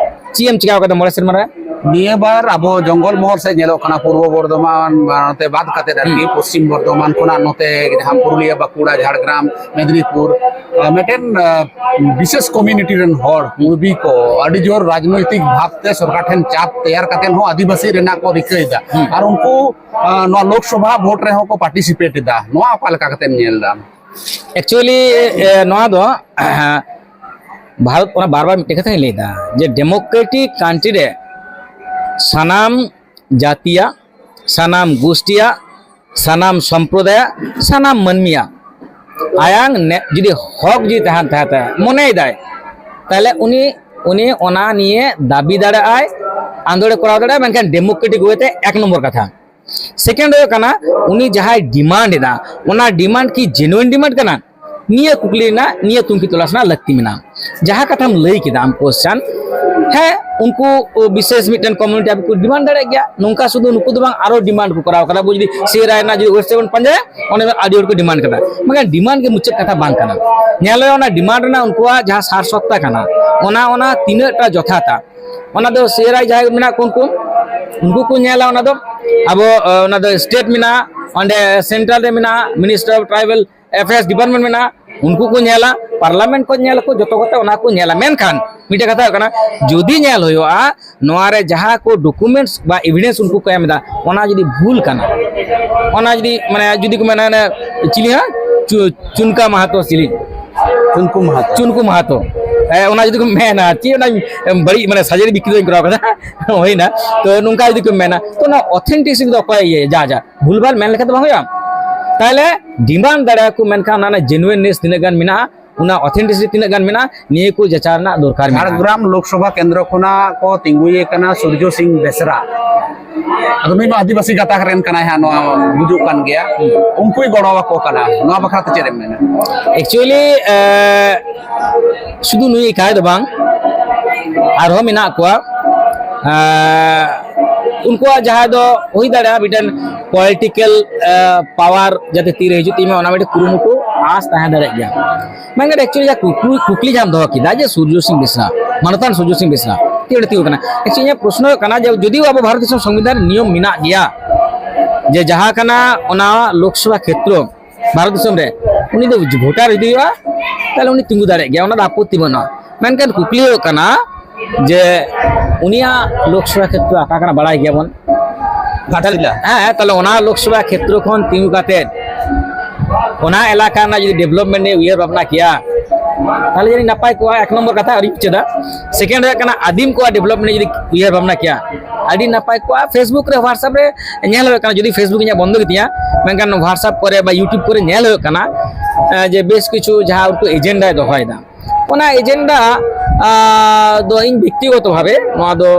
ᱪᱮᱫ ᱮᱢ ᱪᱤᱠᱟᱹ ᱠᱟᱫᱟ ᱢᱚᱬᱮ ᱥᱮᱨᱢᱟ ᱨᱮ? ᱱᱤᱭᱟᱹ ᱵᱟᱨ ᱟᱵᱚ ᱡᱚᱝᱜᱚᱞ ᱢᱚᱦᱚᱞ ᱥᱮᱫ ᱧᱮᱞᱚᱜ ᱠᱟᱱᱟ, ᱯᱩᱨᱵᱚ ᱵᱚᱨᱫᱷᱚᱢᱟᱱ, ᱱᱚᱛᱮ ᱵᱟᱫ ᱠᱟᱛᱮ ᱟᱨᱠᱤ, ᱦᱩᱸ᱾ ᱯᱚᱥᱪᱤᱢ ᱵᱚᱨᱫᱷᱚᱢᱟᱱ ᱠᱷᱚᱱᱟᱜ ᱱᱚᱛᱮ ᱡᱟᱦᱟᱸ ᱯᱩᱨᱩᱞᱤᱭᱟᱹ, ᱵᱟᱸᱠᱩᱲᱟ, ᱡᱷᱟᱲᱜᱨᱟᱢ, ᱢᱮᱫᱽᱱᱤᱯᱩᱨ, ᱟᱸ, ᱢᱤᱫᱴᱮᱱ, ᱟᱸ, ᱵᱤᱥᱮᱥ ᱠᱚᱢᱤᱭᱩᱱᱤᱴᱤ ᱨᱮᱱ ᱦᱚᱲ, ᱠᱩᱲᱵᱤ ᱠᱚ, ᱟᱹᱰᱤ ᱡᱳᱨ ᱨᱟᱡᱽᱱᱳᱭᱛᱤᱠ ᱵᱷᱟᱵᱽ ᱛᱮ ᱥᱚᱨᱠᱟᱨ ᱴᱷᱮᱱ ᱪᱟᱯ ᱛᱮᱭᱟᱨ ᱠᱟᱛᱮ ᱦᱚᱸ ᱟᱹᱫᱤᱵᱟᱹᱥᱤ ᱨᱮᱱᱟᱜ ᱠᱚ ᱨᱤᱠᱟᱹᱭᱮᱫᱟ᱾ ᱦᱩᱸ᱾ ᱟᱨ ᱩᱱᱠᱩ, ᱟᱸ, ᱱᱚᱣᱟ ᱞᱳᱠᱥᱚᱵᱷᱟ ᱵᱷᱳᱴ ᱨᱮᱦᱚᱸ ᱠᱚ ᱯᱟᱨᱴᱤᱥᱤᱯᱮᱴ ᱮᱫᱟ᱾ ᱱᱚᱣᱟ ᱚᱠᱟ ᱞᱮᱠᱟ ᱠᱟᱛᱮᱢ ᱧᱮᱞ ᱮᱫᱟ? ᱮᱠᱪᱩᱭᱮᱞᱤ, ᱮ, ᱱᱚᱣᱟ ᱫᱚ, ᱵᱷᱟᱨᱚᱛ, ᱚᱱᱟ ᱵᱟᱨ ᱵᱟᱨ ᱢᱤᱫᱴᱮᱱ ᱠᱟᱛᱷᱟᱧ ᱞᱟᱹᱭᱫᱟ ᱡᱮ ᱰᱮᱢᱳᱠᱨᱮᱴᱤᱠ ᱠᱟᱱᱴᱨᱤ ᱨᱮ ᱥᱟᱱᱟᱢ ᱡᱟᱹᱛᱤᱭᱟᱜ, ᱥᱟᱱᱟᱢ ᱜᱳᱥᱴᱤᱭᱟᱜ, ᱥᱟᱱᱟᱢ ᱥᱚᱢᱯᱨᱚᱫᱟᱭᱟᱜ, ᱥᱟᱱᱟᱢ ᱢᱟᱹᱱᱢᱤᱭᱟᱜ ᱟᱭᱟᱝ ᱱᱮ-, ᱡᱩᱫᱤ ᱦᱚᱠ ᱡᱩᱫᱤ ᱛᱟᱦᱮᱱ ᱛᱟᱦᱮᱸ ᱛᱟᱭᱟ, ᱢᱚᱱᱮᱭᱮᱫᱟᱭ, ᱛᱟᱦᱞᱮ ᱩᱱᱤ, ᱩᱱᱤ ᱚᱱᱟ ᱱᱤᱭᱮ ᱫᱟᱹᱵᱤ ᱫᱟᱲᱮᱭᱟᱜᱼᱟᱭ, ᱟᱸᱫᱳᱲ ᱮ ᱠᱚᱨᱟᱣ ᱫᱟᱲᱮᱭᱟᱜᱼᱟ, ᱢᱮᱱᱠᱷᱟᱱ democratic way ᱛᱮ ᱮᱠ ᱱᱚᱢᱵᱚᱨ ᱠᱟᱛᱷᱟ᱾ Second ᱦᱩᱭᱩᱜ ᱠᱟᱱᱟ, ᱩᱱᱤ ᱡᱟᱦᱟᱸᱭ demand ᱮᱫᱟ, ᱚᱱᱟ demand ᱠᱤ genuine demand ᱠᱟᱱᱟ? ᱱᱤᱭᱟᱹ ᱠᱩᱠᱞᱤ ᱨᱮᱱᱟᱜ, ᱱᱤᱭᱟᱹ ᱛᱩᱱᱠᱷᱤ ᱛᱚᱞᱟᱥ ᱨᱮᱱᱟᱜ ᱞᱟᱹᱠᱛᱤ ᱢᱮᱱᱟᱜᱼᱟ᱾ ᱡᱟᱦᱟᱸ ᱠᱟᱛᱷᱟᱢ ᱞᱟᱹᱭ ᱠᱮᱫᱟ ᱟᱢ question, ᱦᱮᱸ, ᱩᱱᱠᱩ ᱵᱤᱥᱮᱥ ᱢᱤᱫᱴᱮᱱ community ᱟᱯᱮ ᱠᱚ demand ᱫᱟᱲᱮᱭᱟᱜ ᱜᱮᱭᱟ, ᱱᱚᱝᱠᱟ ᱥᱩᱫᱷᱩ ᱱᱩᱠᱩ ᱫᱚ ᱵᱟᱝ, ᱟᱨᱚ demand ᱠᱚ ᱠᱚᱨᱟᱣ ᱠᱟᱫᱟ᱾ ᱟᱵᱚ ᱡᱩᱫᱤ ᱥᱤ ᱟᱨ ᱟᱭ ᱨᱮᱱᱟᱜ ᱡᱩᱫᱤ website ᱵᱚᱱ ᱯᱟᱸᱡᱟᱭᱟ, ᱚᱸᱰᱮ ᱟᱹᱰᱤ ᱦᱚᱲ ᱠᱚ demand ᱠᱟᱫᱟ, ᱢᱮᱱᱠᱷᱟᱱ demand ᱜᱮ ᱢᱩᱪᱟᱹᱫ ᱠᱟᱛᱷᱟ ᱵᱟᱝ ᱠᱟᱱᱟ᱾ ᱧᱮᱞ ᱦᱩᱭᱩᱜᱼᱟ, ᱚᱱᱟ demand ᱨᱮᱱᱟᱜ ᱩᱱᱠᱩᱣᱟᱜ ᱡᱟᱦᱟᱸ ᱥᱟᱨ ᱥᱚᱛᱛᱟ ᱠᱟᱱᱟ, ᱚᱱᱟ, ᱚᱱᱟ ᱛᱤᱱᱟᱹᱜ ᱴᱟ ᱡᱚᱛᱷᱟᱛᱟ, ᱚᱱᱟ ᱫᱚ ᱥᱤ ᱟᱨ ᱟᱭ ᱡᱟᱦᱟᱸᱭ ᱢᱮᱱᱟᱜ ᱠᱚ, ᱩᱱᱠᱩ, ᱩᱱᱠᱩ ᱠᱚ ᱧᱮᱞᱟ᱾ ᱚᱱᱟ ᱫᱚ ᱟᱵᱚ, ᱚᱱᱟ ᱫᱚ state ᱢᱮᱱᱟᱜᱼᱟ, ᱚᱸᱰᱮ central ᱨᱮ ᱢᱮᱱᱟᱜᱼᱟ, Minister of Tribal Affairs Department ᱢᱮᱱᱟᱜᱼᱟ, ᱩᱱᱠᱩ ᱠᱚ ᱧᱮᱞᱟ, parliament ᱠᱚ ᱧᱮᱞ ᱟᱠᱚ, ᱡᱚᱛᱚ ᱠᱚᱛᱮ ᱚᱱᱟ ᱠᱚ ᱧᱮᱞᱟ᱾ ᱢᱮᱱᱠᱷᱟᱱ ᱢᱤᱫᱴᱮᱱ ᱠᱟᱛᱷᱟ ᱦᱩᱭᱩᱜ ᱠᱟᱱᱟ, ᱡᱩᱫᱤ ᱧᱮᱞ ᱦᱩᱭᱩᱜᱼᱟ, ᱱᱚᱣᱟ ᱨᱮ ᱡᱟᱦᱟᱸ ᱠᱚ documents ᱵᱟ evidence ᱩᱱᱠᱩ ᱠᱚ ᱮᱢ ᱮᱫᱟ, ᱚᱱᱟ ᱡᱩᱫᱤ ᱵᱷᱩᱞ ᱠᱟᱱᱟ, ᱚᱱᱟ ᱡᱩᱫᱤ, ᱢᱟᱱᱮ, ᱡᱩᱫᱤ ᱠᱚ ᱢᱮᱱᱟ, ᱚᱱᱮ, ᱪᱤᱞᱤ ᱦᱟᱸᱜ? ᱪᱩ-, ᱪᱩᱱᱠᱟ ᱢᱟᱦᱟᱛᱚ ᱪᱤᱞᱤ? ᱪᱩᱱᱠᱩ ᱢᱟᱦᱟᱛᱚ᱾ ᱪᱩᱱᱠᱩ ᱢᱟᱦᱟᱛᱚ᱾ ᱦᱮᱸ, ᱚᱱᱟ ᱡᱩᱫᱤ ᱠᱚ ᱢᱮᱱᱟ, ᱪᱮᱫ ᱚᱱᱟ ᱵᱟᱹᱲᱤᱡ, ᱢᱟᱱᱮ, surgery ᱵᱤᱠᱨᱤ ᱫᱚᱧ ᱠᱚᱨᱟᱣ ᱠᱟᱫᱟ᱾ ᱦᱩᱭᱱᱟ᱾ ᱛᱚ, ᱱᱚᱝᱠᱟ ᱡᱩᱫᱤ ᱠᱚ ᱢᱮᱱᱟ, ᱛᱚ, ᱚᱱᱟ authenticity ᱫᱚ ᱚᱠᱚᱭ ᱤᱭᱟᱹᱭᱟ? ᱡᱟ, ᱡᱟ᱾ ᱵᱷᱩᱞᱵᱷᱟᱞ ᱢᱮᱱ ᱞᱮᱠᱷᱟᱱ ᱫᱚ ᱵᱟᱝ ᱦᱩᱭᱩᱜᱼᱟ᱾ ᱛᱟᱦᱞᱮ demand ᱫᱟᱲᱮᱭᱟᱠᱚ, ᱢᱮᱱᱠᱷᱟᱱ ᱚᱱᱟ ᱨᱮᱱᱟᱜ genuineness ᱛᱤᱱᱟᱹᱜ ᱜᱟᱱ ᱢᱮᱱᱟᱜᱼᱟ, ᱚᱱᱟ authenticity ᱛᱤᱱᱟᱹᱜ ᱜᱟᱱ ᱢᱮᱱᱟᱜᱼᱟ, ᱱᱤᱭᱟᱹ ᱠᱚ ᱡᱟᱪᱟᱨ ᱨᱮᱱᱟᱜ ᱫᱚᱨᱠᱟᱨ ᱢᱮᱱᱟᱜᱼᱟ᱾ ᱡᱷᱟᱲᱜᱨᱟᱢ ᱞᱳᱠᱥᱚᱵᱷᱟ ᱠᱮᱱᱫᱨᱚ ᱠᱷᱚᱱᱟᱜ ᱠᱚ ᱛᱤᱸᱜᱩᱭᱮ ᱠᱟᱱᱟ ᱥᱩᱨᱡᱚ ᱥᱤᱝ ᱵᱮᱥᱨᱟ᱾ ᱟᱫᱚ ᱱᱩᱭ ᱢᱟ ᱟᱹᱫᱤᱵᱟᱹᱥᱤ ᱜᱟᱛᱟᱠ ᱨᱮᱱ ᱠᱟᱱᱟᱭ ᱦᱟᱸᱜ, ᱱᱚᱣᱟ ᱵᱩᱡᱩᱜ ᱠᱟᱱ ᱜᱮᱭᱟ, ᱩᱱᱠᱩᱭ ᱜᱚᱲᱚ ᱟᱠᱚ ᱠᱟᱱᱟ᱾ ᱱᱚᱣᱟ ᱵᱟᱠᱷᱨᱟ ᱛᱮ ᱪᱮᱫ ᱮᱢ ᱢᱮᱱᱟ? Actually, ᱮ, ᱥᱩᱫᱷᱩ ᱱᱩᱭ ᱮᱠᱟᱭ ᱫᱚ ᱵᱟᱝ, ᱟᱨᱦᱚᱸ ᱢᱮᱱᱟᱜ ᱠᱚᱣᱟ᱾ ᱮ, ᱩᱱᱠᱩᱣᱟᱜ ᱡᱟᱦᱟᱸ ᱫᱚ ᱦᱩᱭ ᱫᱟᱲᱮᱭᱟᱜᱼᱟ, ᱢᱤᱫᱴᱮᱱ political, ᱮ, power ᱡᱟᱛᱮ ᱛᱤᱨᱮ ᱦᱤᱡᱩᱜ ᱛᱤᱧ ᱢᱟ, ᱚᱱᱟ ᱢᱤᱫᱴᱮᱱ ᱠᱩᱨᱩᱢᱩᱴᱩ ᱟᱸᱥ ᱛᱟᱦᱮᱸ ᱫᱟᱲᱮᱭᱟᱜ ᱜᱮᱭᱟ᱾ ᱢᱮᱱᱠᱷᱟᱱ actually ᱡᱟᱦᱟᱸ ᱠᱩᱠᱞᱤ, ᱠᱩᱠᱞᱤ ᱡᱟᱦᱟᱸᱢ ᱫᱚᱦᱚ ᱠᱮᱫᱟ ᱡᱮ ᱥᱩᱨᱡᱚ ᱥᱤᱝ ᱵᱮᱥᱨᱟ, ᱢᱟᱱᱚᱛᱟᱱ ᱥᱩᱨᱡᱚ ᱥᱤᱝ ᱵᱮᱥᱨᱟ ᱛᱤᱱᱟᱹᱜ ᱛᱤᱸᱜᱩ ᱠᱟᱱᱟ, actually ᱤᱧᱟᱹᱜ ᱯᱨᱚᱥᱱᱚ ᱦᱩᱭᱩᱜ ᱠᱟᱱᱟ ᱡᱮ ᱡᱩᱫᱤ ᱟᱵᱚ ᱵᱷᱟᱨᱚᱛ ᱫᱤᱥᱚᱢ ᱥᱚᱝᱵᱤᱫᱷᱟᱱ ᱨᱮ ᱱᱤᱭᱚᱢ ᱢᱮᱱᱟᱜ ᱜᱮᱭᱟ ᱡᱮ ᱡᱟᱦᱟᱸ ᱠᱟᱱᱟ ᱚᱱᱟ ᱞᱳᱠᱥᱚᱵᱷᱟ ᱠᱷᱮᱛᱨᱚ ᱵᱷᱟᱨᱚᱛ ᱫᱤᱥᱚᱢ ᱨᱮ, ᱩᱱᱤ ᱫᱚ ᱵᱷᱳᱴᱟᱨ ᱡᱩᱫᱤ ᱦᱩᱭᱩᱜᱼᱟ, ᱛᱟᱦᱞᱮ ᱩᱱᱤ ᱛᱤᱸᱜᱩ ᱫᱟᱲᱮᱭᱟᱜ ᱜᱮᱭᱟ, ᱚᱱᱟ ᱫᱚ ᱟᱯᱚᱛᱛᱤ ᱵᱟᱹᱱᱩᱜᱼᱟ᱾ ᱢᱮᱱᱠᱷᱟᱱ ᱠᱩᱠᱞᱤ ᱦᱩᱭᱩᱜ ᱠᱟᱱᱟ ᱡᱮ ᱩᱱᱤᱭᱟᱜ ᱞᱳᱠᱥᱚᱵᱷᱟ ᱠᱷᱮᱛᱨᱚ ᱚᱠᱟ ᱠᱟᱱᱟ ᱵᱟᱲᱟᱭ ᱜᱮᱭᱟᱵᱚᱱ᱾ ᱜᱷᱟᱴᱥᱤᱞᱟ᱾ ᱦᱮᱸ, ᱦᱮᱸ, ᱛᱟᱦᱞᱮ ᱚᱱᱟ ᱞᱳᱠᱥᱚᱵᱷᱟ ᱠᱷᱮᱛᱨᱚ ᱠᱷᱚᱱ ᱛᱤᱸᱜᱩ ᱠᱟᱛᱮ ᱚᱱᱟ ᱮᱞᱟᱠᱟ ᱨᱮᱱᱟᱜ ᱡᱩᱫᱤ development ᱱᱤᱭᱮ ᱩᱭᱦᱟᱹᱨ ᱵᱷᱟᱵᱽᱱᱟ ᱠᱮᱭᱟ, ᱛᱟᱦᱞᱮ ᱡᱟᱹᱱᱤᱡ ᱱᱟᱯᱟᱭ ᱠᱚᱜᱼᱟ᱾ ᱮᱠ ᱱᱚᱢᱵᱚᱨ ᱠᱟᱛᱷᱟ ᱟᱹᱣᱨᱤᱧ ᱢᱩᱪᱟᱹᱫᱟ᱾ Second ᱦᱩᱭᱩᱜ ᱠᱟᱱᱟ, ᱟᱹᱫᱤᱢ ᱠᱚᱣᱟᱜ development ᱡᱩᱫᱤ ᱩᱭᱦᱟᱹᱨ ᱵᱷᱟᱵᱽᱱᱟ ᱠᱮᱭᱟ, ᱟᱹᱰᱤ ᱱᱟᱯᱟᱭ ᱠᱚᱜᱼᱟ᱾ Facebook ᱨᱮ, WhatsApp ᱨᱮ ᱧᱮᱞ ᱦᱩᱭᱩᱜ ᱠᱟᱱᱟ, ᱡᱩᱫᱤ Facebook ᱤᱧᱟᱹᱜ ᱵᱚᱱᱫᱚ ᱜᱮᱛᱤᱧᱟ, ᱢᱮᱱᱠᱷᱟᱱ WhatsApp ᱠᱚᱨᱮ ᱵᱟ YouTube ᱠᱚᱨᱮ ᱧᱮᱞ ᱦᱩᱭᱩᱜ ᱠᱟᱱᱟ, ᱮ, ᱡᱮ ᱵᱮᱥ ᱠᱤᱪᱷᱩ ᱡᱟᱦᱟᱸ ᱩᱱᱠᱩ ᱮᱡᱮᱱᱰᱟᱭ ᱫᱚᱦᱚᱭᱮᱫᱟ, ᱚᱱᱟ ᱮᱡᱮᱱᱰᱟ, ᱟ, ᱫᱚ ᱤᱧ ᱵᱮᱠᱛᱤᱜᱚᱛᱚ ᱵᱷᱟᱵᱮ, ᱱᱚᱣᱟ ᱫᱚ,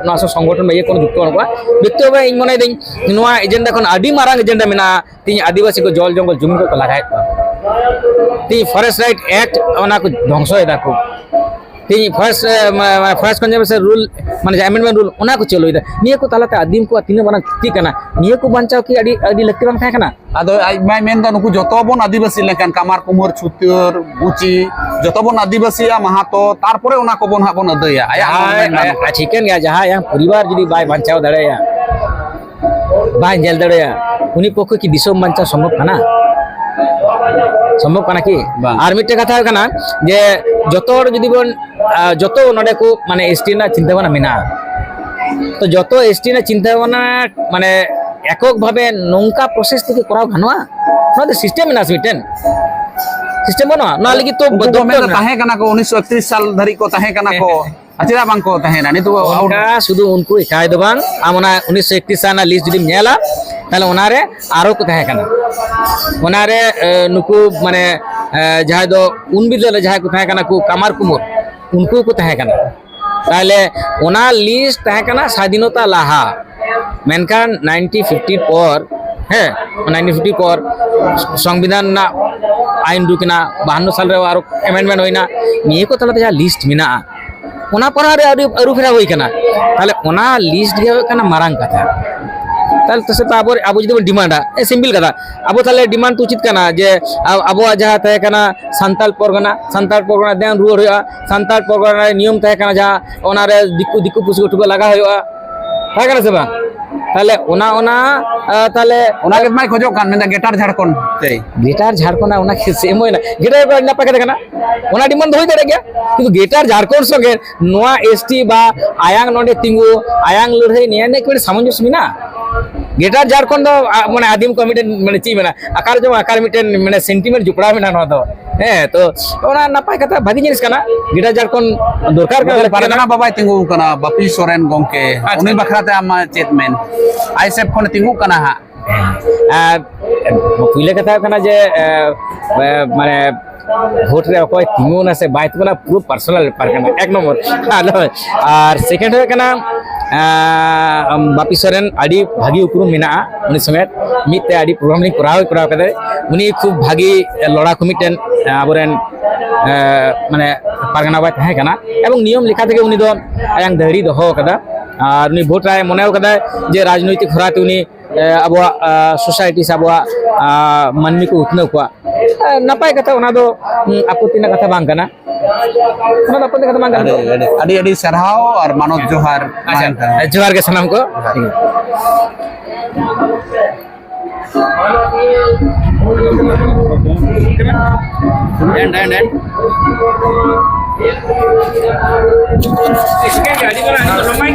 ᱱᱚᱣᱟ ᱥᱟᱶ ᱥᱚᱝᱜᱚᱴᱷᱚᱱ ᱵᱟ ᱤᱭᱟᱹ ᱠᱳᱱᱳ ᱡᱩᱠᱛᱚ ᱵᱟᱹᱱᱩᱜ ᱠᱚᱣᱟ, ᱵᱮᱠᱛᱤᱜᱚᱛᱚ ᱵᱷᱟᱵᱮ ᱤᱧ ᱢᱚᱱᱮᱭᱮᱫᱟᱹᱧ ᱱᱚᱣᱟ ᱮᱡᱮᱱᱰᱟ ᱠᱷᱚᱱ ᱟᱹᱰᱤ ᱢᱟᱨᱟᱝ ᱮᱡᱮᱱᱰᱟ ᱢᱮᱱᱟᱜᱼᱟ᱾ ᱛᱮᱦᱤᱧ ᱟᱹᱫᱤᱵᱟᱹᱥᱤ ᱠᱚ ᱡᱚᱞ ᱡᱚᱝᱜᱚᱞ ᱡᱩᱢᱤ ᱠᱚ ᱞᱟᱜᱟᱭᱮᱫ ᱠᱚᱣᱟ, ᱛᱮᱦᱤᱧ Forest Right Act ᱚᱱᱟ ᱠᱚ ᱫᱷᱚᱝᱥᱚᱭᱮᱫᱟ ᱠᱚ, ᱛᱮᱦᱤᱧ Forest, ᱮ, ᱢᱟ-, ᱢᱟ-, Forest Conservation Rule, ᱢᱟᱱᱮ ᱡᱟᱦᱟᱸ amendment rule, ᱚᱱᱟ ᱠᱚ ᱪᱟᱹᱞᱩᱭᱮᱫᱟ᱾ ᱱᱤᱭᱟᱹ ᱠᱚ ᱛᱟᱞᱟᱛᱮ ᱟᱹᱫᱤᱢ ᱠᱚᱣᱟᱜ ᱛᱤᱱᱟᱹᱜ ᱢᱟᱨᱟᱝ ᱠᱷᱚᱛᱤ ᱠᱟᱱᱟ, ᱱᱤᱭᱟᱹ ᱠᱚ ᱵᱟᱧᱪᱟᱣ ᱠᱤ ᱟᱹᱰᱤ, ᱟᱹᱰᱤ ᱞᱟᱹᱠᱛᱤ ᱵᱟᱝ ᱛᱟᱦᱮᱸ ᱠᱟᱱᱟ? ᱟᱫᱚ ᱟᱡ ᱢᱟᱭ ᱢᱮᱱᱫᱟ, ᱱᱩᱠᱩ ᱡᱚᱛᱚ ᱵᱚᱱ ᱟᱹᱫᱤᱵᱟᱹᱥᱤ ᱞᱮᱠᱟᱱ, ᱠᱟᱢᱟᱨ, ᱠᱩᱢᱟᱹᱨ, ᱪᱷᱩᱛᱟᱹᱨ, ᱜᱩᱪᱤ, ᱡᱚᱛᱚ ᱵᱚᱱ ᱟᱹᱫᱤᱵᱟᱹᱥᱤᱭᱟ, ᱢᱟᱦᱟᱛᱚ, ᱛᱟᱨᱯᱚᱨᱮ ᱚᱱᱟ ᱠᱚᱵᱚᱱ ᱦᱟᱸᱜ ᱵᱚᱱ ᱟᱹᱫᱟᱹᱭᱟ᱾ ᱟᱭᱟᱜ ᱢᱚᱱ ᱡᱟᱦᱟᱸᱭ, ᱢᱮᱱᱫᱟ ᱱᱚᱝᱠᱟ᱾ ᱟᱭᱟᱜ, ᱴᱷᱤᱠᱟᱹᱱ ᱜᱮᱭᱟ, ᱡᱟᱦᱟᱸᱭ ᱟᱭᱟᱜ ᱯᱚᱨᱤᱵᱟᱨ ᱡᱩᱫᱤ ᱵᱟᱭ ᱵᱟᱧᱪᱟᱣ ᱫᱟᱲᱮᱭᱟᱜᱼᱟ, ᱵᱟᱭ ᱧᱮᱞ ᱫᱟᱲᱮᱭᱟᱜᱼᱟ, ᱩᱱᱤ ᱯᱚᱠᱠᱷᱚ ᱠᱤ ᱫᱤᱥᱚᱢ ᱵᱟᱧᱪᱟᱣ ᱥᱚᱢᱵᱷᱚᱵ ᱠᱟᱱᱟ? ᱥᱚᱢᱵᱷᱚᱵ ᱠᱟᱱᱟ ᱠᱤ? ᱵᱟᱝ᱾ ᱟᱨ ᱢᱤᱫᱴᱮᱱ ᱠᱟᱛᱷᱟ ᱦᱩᱭᱩᱜ ᱠᱟᱱᱟ ᱡᱮ ᱡᱚᱛᱚ ᱦᱚᱲ ᱡᱩᱫᱤ ᱵᱚᱱ, ᱟ, ᱡᱚᱛᱚ ᱱᱚᱰᱮ ᱠᱚ, ᱢᱟᱱᱮ, S T ᱨᱮᱱᱟᱜ ᱪᱤᱱᱛᱟᱹ ᱵᱷᱟᱵᱽᱱᱟ ᱢᱮᱱᱟᱜᱼᱟ, ᱛᱚ ᱡᱚᱛᱚ S T ᱨᱮᱱᱟᱜ ᱪᱤᱱᱛᱟᱹ ᱵᱷᱟᱵᱽᱱᱟ, ᱢᱟᱱᱮ, ᱮᱠᱚᱠ ᱵᱷᱟᱵᱮ ᱱᱚᱝᱠᱟ process ᱛᱮᱜᱮ ᱠᱚᱨᱟᱣ ᱜᱟᱱᱚᱜᱼᱟ? ᱱᱚᱣᱟ ᱫᱚ system ᱢᱮᱱᱟᱜᱼᱟ ᱥᱮ ᱢᱤᱫᱴᱮᱱ? System ᱵᱟᱹᱱᱩᱜᱼᱟ? ᱱᱚᱣᱟ ᱞᱟᱹᱜᱤᱫ ᱛᱚ ᱩᱱᱠᱩ ᱠᱚ ᱫᱚᱯᱛᱚᱨ ᱢᱮᱱᱫᱟ ᱢᱮᱱᱟᱜᱼᱟ᱾ ᱛᱟᱦᱮᱸ ᱠᱟᱱᱟ ᱠᱚ, ᱩᱱᱤᱥᱥᱚ ᱮᱠᱛᱨᱤᱥ ᱥᱟᱞ ᱫᱷᱟᱹᱨᱤᱡ ᱠᱚ ᱛᱟᱦᱮᱸ ᱠᱟᱱᱟ ᱠᱚ᱾ ᱟᱨ ᱪᱮᱫᱟᱜ ᱵᱟᱝ ᱠᱚ ᱛᱟᱦᱮᱸᱱᱟ? ᱱᱤᱛᱚᱜ ᱟᱵᱚ ᱚᱱᱠᱟ ᱥᱩᱫᱷᱩ ᱩᱱᱠᱩ ᱮᱠᱟᱭ ᱫᱚ ᱵᱟᱝ, ᱟᱢ ᱚᱱᱟ ᱩᱱᱤᱥᱥᱚ ᱮᱠᱛᱨᱤᱥ ᱥᱟᱞ ᱨᱮᱱᱟᱜ list ᱡᱩᱫᱤᱢ ᱧᱮᱞᱟ, ᱛᱟᱦᱞᱮ ᱚᱱᱟᱨᱮ ᱟᱨᱚ ᱠᱚ ᱛᱟᱦᱮᱸ ᱠᱟᱱᱟ᱾ ᱚᱱᱟᱨᱮ, ᱮ, ᱱᱩᱠᱩ, ᱢᱟᱱᱮ, ᱮ, ᱡᱟᱦᱟᱸᱭ ᱫᱚ ᱩᱱ ᱵᱤᱫᱟᱹᱞ ᱨᱮ ᱡᱟᱦᱟᱸᱭ ᱠᱚ ᱛᱟᱦᱮᱸ ᱠᱟᱱᱟ, ᱠᱚ ᱠᱟᱢᱟᱨ ᱠᱩᱢᱩᱨ, ᱩᱱᱠᱩ ᱠᱚ ᱛᱟᱦᱮᱸ ᱠᱟᱱᱟ᱾ ᱛᱟᱦᱞᱮ ᱚᱱᱟ list ᱛᱟᱦᱮᱸ ᱠᱟᱱᱟ ᱥᱟᱫᱷᱤᱱᱚᱛᱟ ᱞᱟᱦᱟ, ᱢᱮᱱᱠᱷᱟᱱ nineteen fifty ᱯᱚᱨ, ᱦᱮᱸ, nineteen fifty ᱯᱚᱨ ᱥᱚᱝᱵᱤᱫᱷᱟᱱ ᱨᱮᱱᱟᱜ ᱟᱭᱤᱱ ᱩᱰᱩᱠ ᱮᱱᱟ, ᱵᱟᱦᱟᱱᱱᱚ ᱥᱟᱞ ᱨᱮ ᱟᱨᱚ amendment ᱦᱩᱭᱱᱟ, ᱱᱤᱭᱟᱹ ᱠᱚ ᱛᱟᱞᱟᱛᱮ ᱡᱟᱦᱟᱸ list ᱢᱮᱱᱟᱜᱼᱟ, ᱚᱱᱟ ᱯᱚᱨᱮ ᱟᱹᱰᱤ ᱟᱹᱨᱩ ᱯᱷᱮᱨᱟᱣ ᱦᱩᱭ ᱠᱟᱱᱟ᱾ ᱛᱟᱦᱞᱮ ᱚᱱᱟ list ᱜᱮ ᱦᱩᱭᱩᱜ ᱠᱟᱱᱟ ᱢᱟᱨᱟᱝ ᱠᱟᱛᱷᱟ᱾ ᱛᱟᱦᱞᱮ ᱛᱚ ᱥᱮ ᱛᱚ ᱟᱵᱚ, ᱟᱵᱚ ᱡᱩᱫᱤ ᱵᱚᱱ ᱰᱤᱢᱟᱱᱰᱟ, ᱮ, simple ᱠᱟᱛᱷᱟ, ᱟᱵᱚ ᱛᱟᱦᱞᱮ demand ᱛᱚ ᱩᱪᱤᱛ ᱠᱟᱱᱟ ᱡᱮ ᱟ-, ᱟᱵᱚᱣᱟᱜ ᱡᱟᱦᱟᱸ ᱛᱟᱦᱮᱸ ᱠᱟᱱᱟ ᱥᱟᱱᱛᱟᱲ ᱯᱚᱨᱜᱟᱱᱟ, ᱥᱟᱱᱛᱟᱲ ᱯᱚᱨᱜᱟᱱᱟ ᱫᱮᱱ ᱨᱩᱣᱟᱹᱲ ᱦᱩᱭᱩᱜᱼᱟ, ᱥᱟᱱᱛᱟᱲ ᱯᱚᱨᱜᱟᱱᱟ ᱨᱮ ᱱᱤᱭᱚᱢ ᱛᱟᱦᱮᱸ ᱠᱟᱱᱟ ᱡᱟᱦᱟᱸ, ᱚᱱᱟᱨᱮ ᱫᱤᱠᱩ, ᱫᱤᱠᱩ ᱯᱩᱥᱤ ᱠᱚ ᱴᱷᱩᱠᱟᱹ ᱞᱟᱜᱟ ᱦᱩᱭᱩᱜᱼᱟ, ᱛᱟᱦᱮᱸ ᱠᱟᱱᱟ ᱥᱮ ᱵᱟᱝ? ᱛᱟᱦᱞᱮ ᱚᱱᱟ, ᱚᱱᱟ, ᱟ, ᱛᱟᱦᱞᱮ ᱚᱱᱟ ᱜᱮ ᱢᱟᱭ ᱠᱷᱚᱡᱚᱜ ᱠᱟᱱ, ᱢᱮᱱᱫᱟ greater ᱡᱷᱟᱲᱠᱷᱚᱸᱰ ᱛᱮ᱾ Greater ᱡᱷᱟᱲᱠᱷᱚᱸᱰ ᱚᱱᱟ ᱠᱷᱮ-, ᱥᱮ ᱮᱢ ᱦᱩᱭᱱᱟ, greater ᱠᱚ ᱱᱟᱯᱟᱭ ᱠᱟᱛᱷᱟ ᱠᱟᱱᱟ, ᱚᱱᱟ demand ᱫᱚ ᱦᱩᱭ ᱫᱟᱲᱮᱭᱟᱜ ᱜᱮᱭᱟ, ᱠᱤᱱᱛᱩ greater ᱡᱷᱟᱲᱠᱷᱚᱸᱰ ᱥᱚᱸᱜᱮ ᱱᱚᱣᱟ S T ᱵᱟ ᱟᱭᱟᱝ ᱱᱚᱰᱮ ᱛᱤᱸᱜᱩ, ᱟᱭᱟᱝ ᱞᱟᱹᱲᱦᱟᱹᱭ, ᱱᱤᱭᱟᱹ ᱨᱮᱱᱟᱜ ᱠᱤ ᱢᱤᱫᱴᱮᱱ ᱥᱟᱢᱚᱧᱡᱚᱥᱥᱚ ᱢᱮᱱᱟᱜᱼᱟ? ᱜᱨᱮᱴᱟᱨ ᱡᱷᱟᱲᱠᱷᱚᱸᱰ ᱫᱚ, ᱟ, ᱢᱟᱱᱮ ᱟᱹᱫᱤᱢ ᱠᱚ ᱢᱤᱫᱴᱮᱱ, ᱢᱟᱱᱮ ᱪᱮᱫ ᱢᱮᱱᱟ, ᱟᱠᱟᱨ ᱡᱚᱝ ᱟᱠᱟᱨ ᱢᱤᱫᱴᱮᱱ, ᱢᱟᱱᱮ ᱥᱮᱱᱴᱤᱢᱮᱱᱴ ᱡᱚᱯᱲᱟᱣ ᱢᱮᱱᱟᱜᱼᱟ ᱱᱚᱣᱟ ᱫᱚ᱾ ᱦᱮᱸ, ᱛᱚ ᱚᱱᱟ ᱱᱟᱯᱟᱭ ᱠᱟᱛᱷᱟ, ᱵᱷᱟᱜᱤ ᱡᱤᱱᱤᱥ ᱠᱟᱱᱟ᱾ ᱜᱨᱮᱴᱟᱨ ᱡᱷᱟᱲᱠᱷᱚᱸᱰ ᱫᱚᱨᱠᱟᱨ ᱠᱟᱱᱟ, ᱞᱟᱹᱠᱛᱤ ᱠᱟᱱᱟ᱾ ᱯᱟᱨᱜᱟᱱᱟ ᱵᱟᱵᱟᱭ ᱛᱤᱸᱜᱩ ᱟᱠᱟᱱᱟ, ᱵᱟᱯᱤ ᱥᱚᱨᱮᱱ ᱜᱚᱢᱠᱮ, ᱟᱪᱪᱷᱟ᱾ ᱩᱱᱤ ᱵᱟᱠᱷᱨᱟ ᱛᱮ ᱟᱢ ᱪᱮᱫ ᱢᱮᱱ? ᱟᱭ ᱮᱥ ᱮᱯᱷ ᱠᱷᱚᱱᱮ ᱛᱤᱸᱜᱩ ᱠᱟᱱᱟ ᱦᱟᱸᱜ᱾ ᱟᱨ ᱯᱩᱭᱞᱟᱹ ᱠᱟᱛᱷᱟ ᱦᱩᱭᱩᱜ ᱠᱟᱱᱟ ᱡᱮ, ᱮ, ᱮ, ᱢᱟᱱᱮ ᱵᱷᱳᱴ ᱨᱮ ᱚᱠᱚᱭ ᱛᱤᱸᱜᱩᱱᱟ ᱥᱮ ᱵᱟᱭ ᱛᱤᱸᱜᱩᱱᱟ, ᱯᱩᱨᱟᱹ ᱯᱟᱨᱥᱚᱱᱟᱞ ᱵᱮᱯᱟᱨ ᱠᱟᱱᱟ, ᱮᱠ ᱱᱚᱢᱵᱚᱨ᱾ ᱟᱫᱚ, ᱟᱨ ᱥᱮᱠᱮᱱᱰ ᱦᱩᱭᱩᱜ ᱠᱟᱱᱟ, ᱮ, ᱵᱟᱯᱤ ᱥᱚᱨᱮᱱ ᱟᱹᱰᱤ ᱵᱷᱟᱹᱜᱤ ᱩᱯᱨᱩᱢ ᱢᱮᱱᱟᱜᱼᱟ ᱩᱱᱤ ᱥᱚᱢᱮᱛ᱾ ᱢᱤᱫ ᱛᱮ ᱟᱹᱰᱤ ᱯᱨᱳᱜᱨᱟᱢ ᱞᱤᱧ ᱠᱚᱨᱟᱣ, ᱠᱚᱨᱟᱣ ᱠᱟᱫᱟᱭ᱾ ᱩᱱᱤ ᱠᱷᱩᱵ ᱵᱷᱟᱹᱜᱤ ᱞᱚᱲᱟᱠᱩ ᱢᱤᱫᱴᱮᱱ, ᱮ, ᱟᱵᱚᱨᱮᱱ, ᱮ, ᱢᱟᱱᱮ ᱯᱟᱨᱜᱟᱱᱟ ᱵᱟᱭ ᱛᱟᱦᱮᱸ ᱠᱟᱱᱟ, ᱮᱵᱚᱝ ᱱᱤᱭᱚᱢ ᱞᱮᱠᱟ ᱛᱮᱜᱮ ᱩᱱᱤ ᱫᱚ ᱟᱭᱟᱝ ᱫᱟᱹᱲᱤ ᱫᱚᱦᱚ ᱠᱟᱫᱟ᱾ ᱟᱨ ᱩᱱᱤ ᱵᱷᱳᱴ ᱨᱮ ᱢᱚᱱᱮ ᱠᱟᱫᱟᱭ ᱡᱮ ᱨᱟᱡᱽᱱᱳᱭᱛᱤᱠ ᱦᱚᱨᱟ ᱛᱮ ᱩᱱᱤ, ᱮ, ᱟᱵᱚᱣᱟᱜ, ᱟ, ᱥᱳᱥᱟᱭᱴᱤ ᱥᱮ ᱟᱵᱚᱣᱟᱜ, ᱟ, ᱢᱟᱹᱱᱢᱤ ᱠᱚ ᱩᱛᱱᱟᱹᱣ ᱠᱚᱣᱟ᱾ ᱮ, ᱱᱟᱯᱟᱭ ᱠᱟᱛᱷᱟ, ᱚᱱᱟ ᱫᱚ, ᱩᱸ, ᱟᱯᱚᱛᱛᱤ ᱨᱮᱱᱟᱜ ᱠᱟᱛᱷᱟ ᱵᱟᱝ ᱠᱟᱱᱟ᱾ ᱚᱱᱟ ᱫᱚ ᱟᱯᱚᱛᱛᱤ ᱨᱮᱱᱟᱜ ᱠᱟᱛᱷᱟ ᱵᱟᱝ ᱠᱟᱱᱟ᱾ ᱟᱹᱰᱤ, ᱟᱹᱰᱤ, ᱟᱹᱰᱤ, ᱟᱹᱰᱤ ᱥᱟᱨᱦᱟᱣ ᱟᱨ ᱢᱟᱱᱚᱛ ᱡᱚᱦᱟᱨ᱾ ᱟᱪᱪᱷᱟ, ᱢᱟᱲᱟᱝ ᱠᱟᱱᱟ᱾ ᱡᱚᱦᱟᱨ ᱜᱮ ᱥᱟᱱᱟᱢ ᱠᱚ᱾ ᱡᱚᱦᱟᱨ᱾ And, and, and.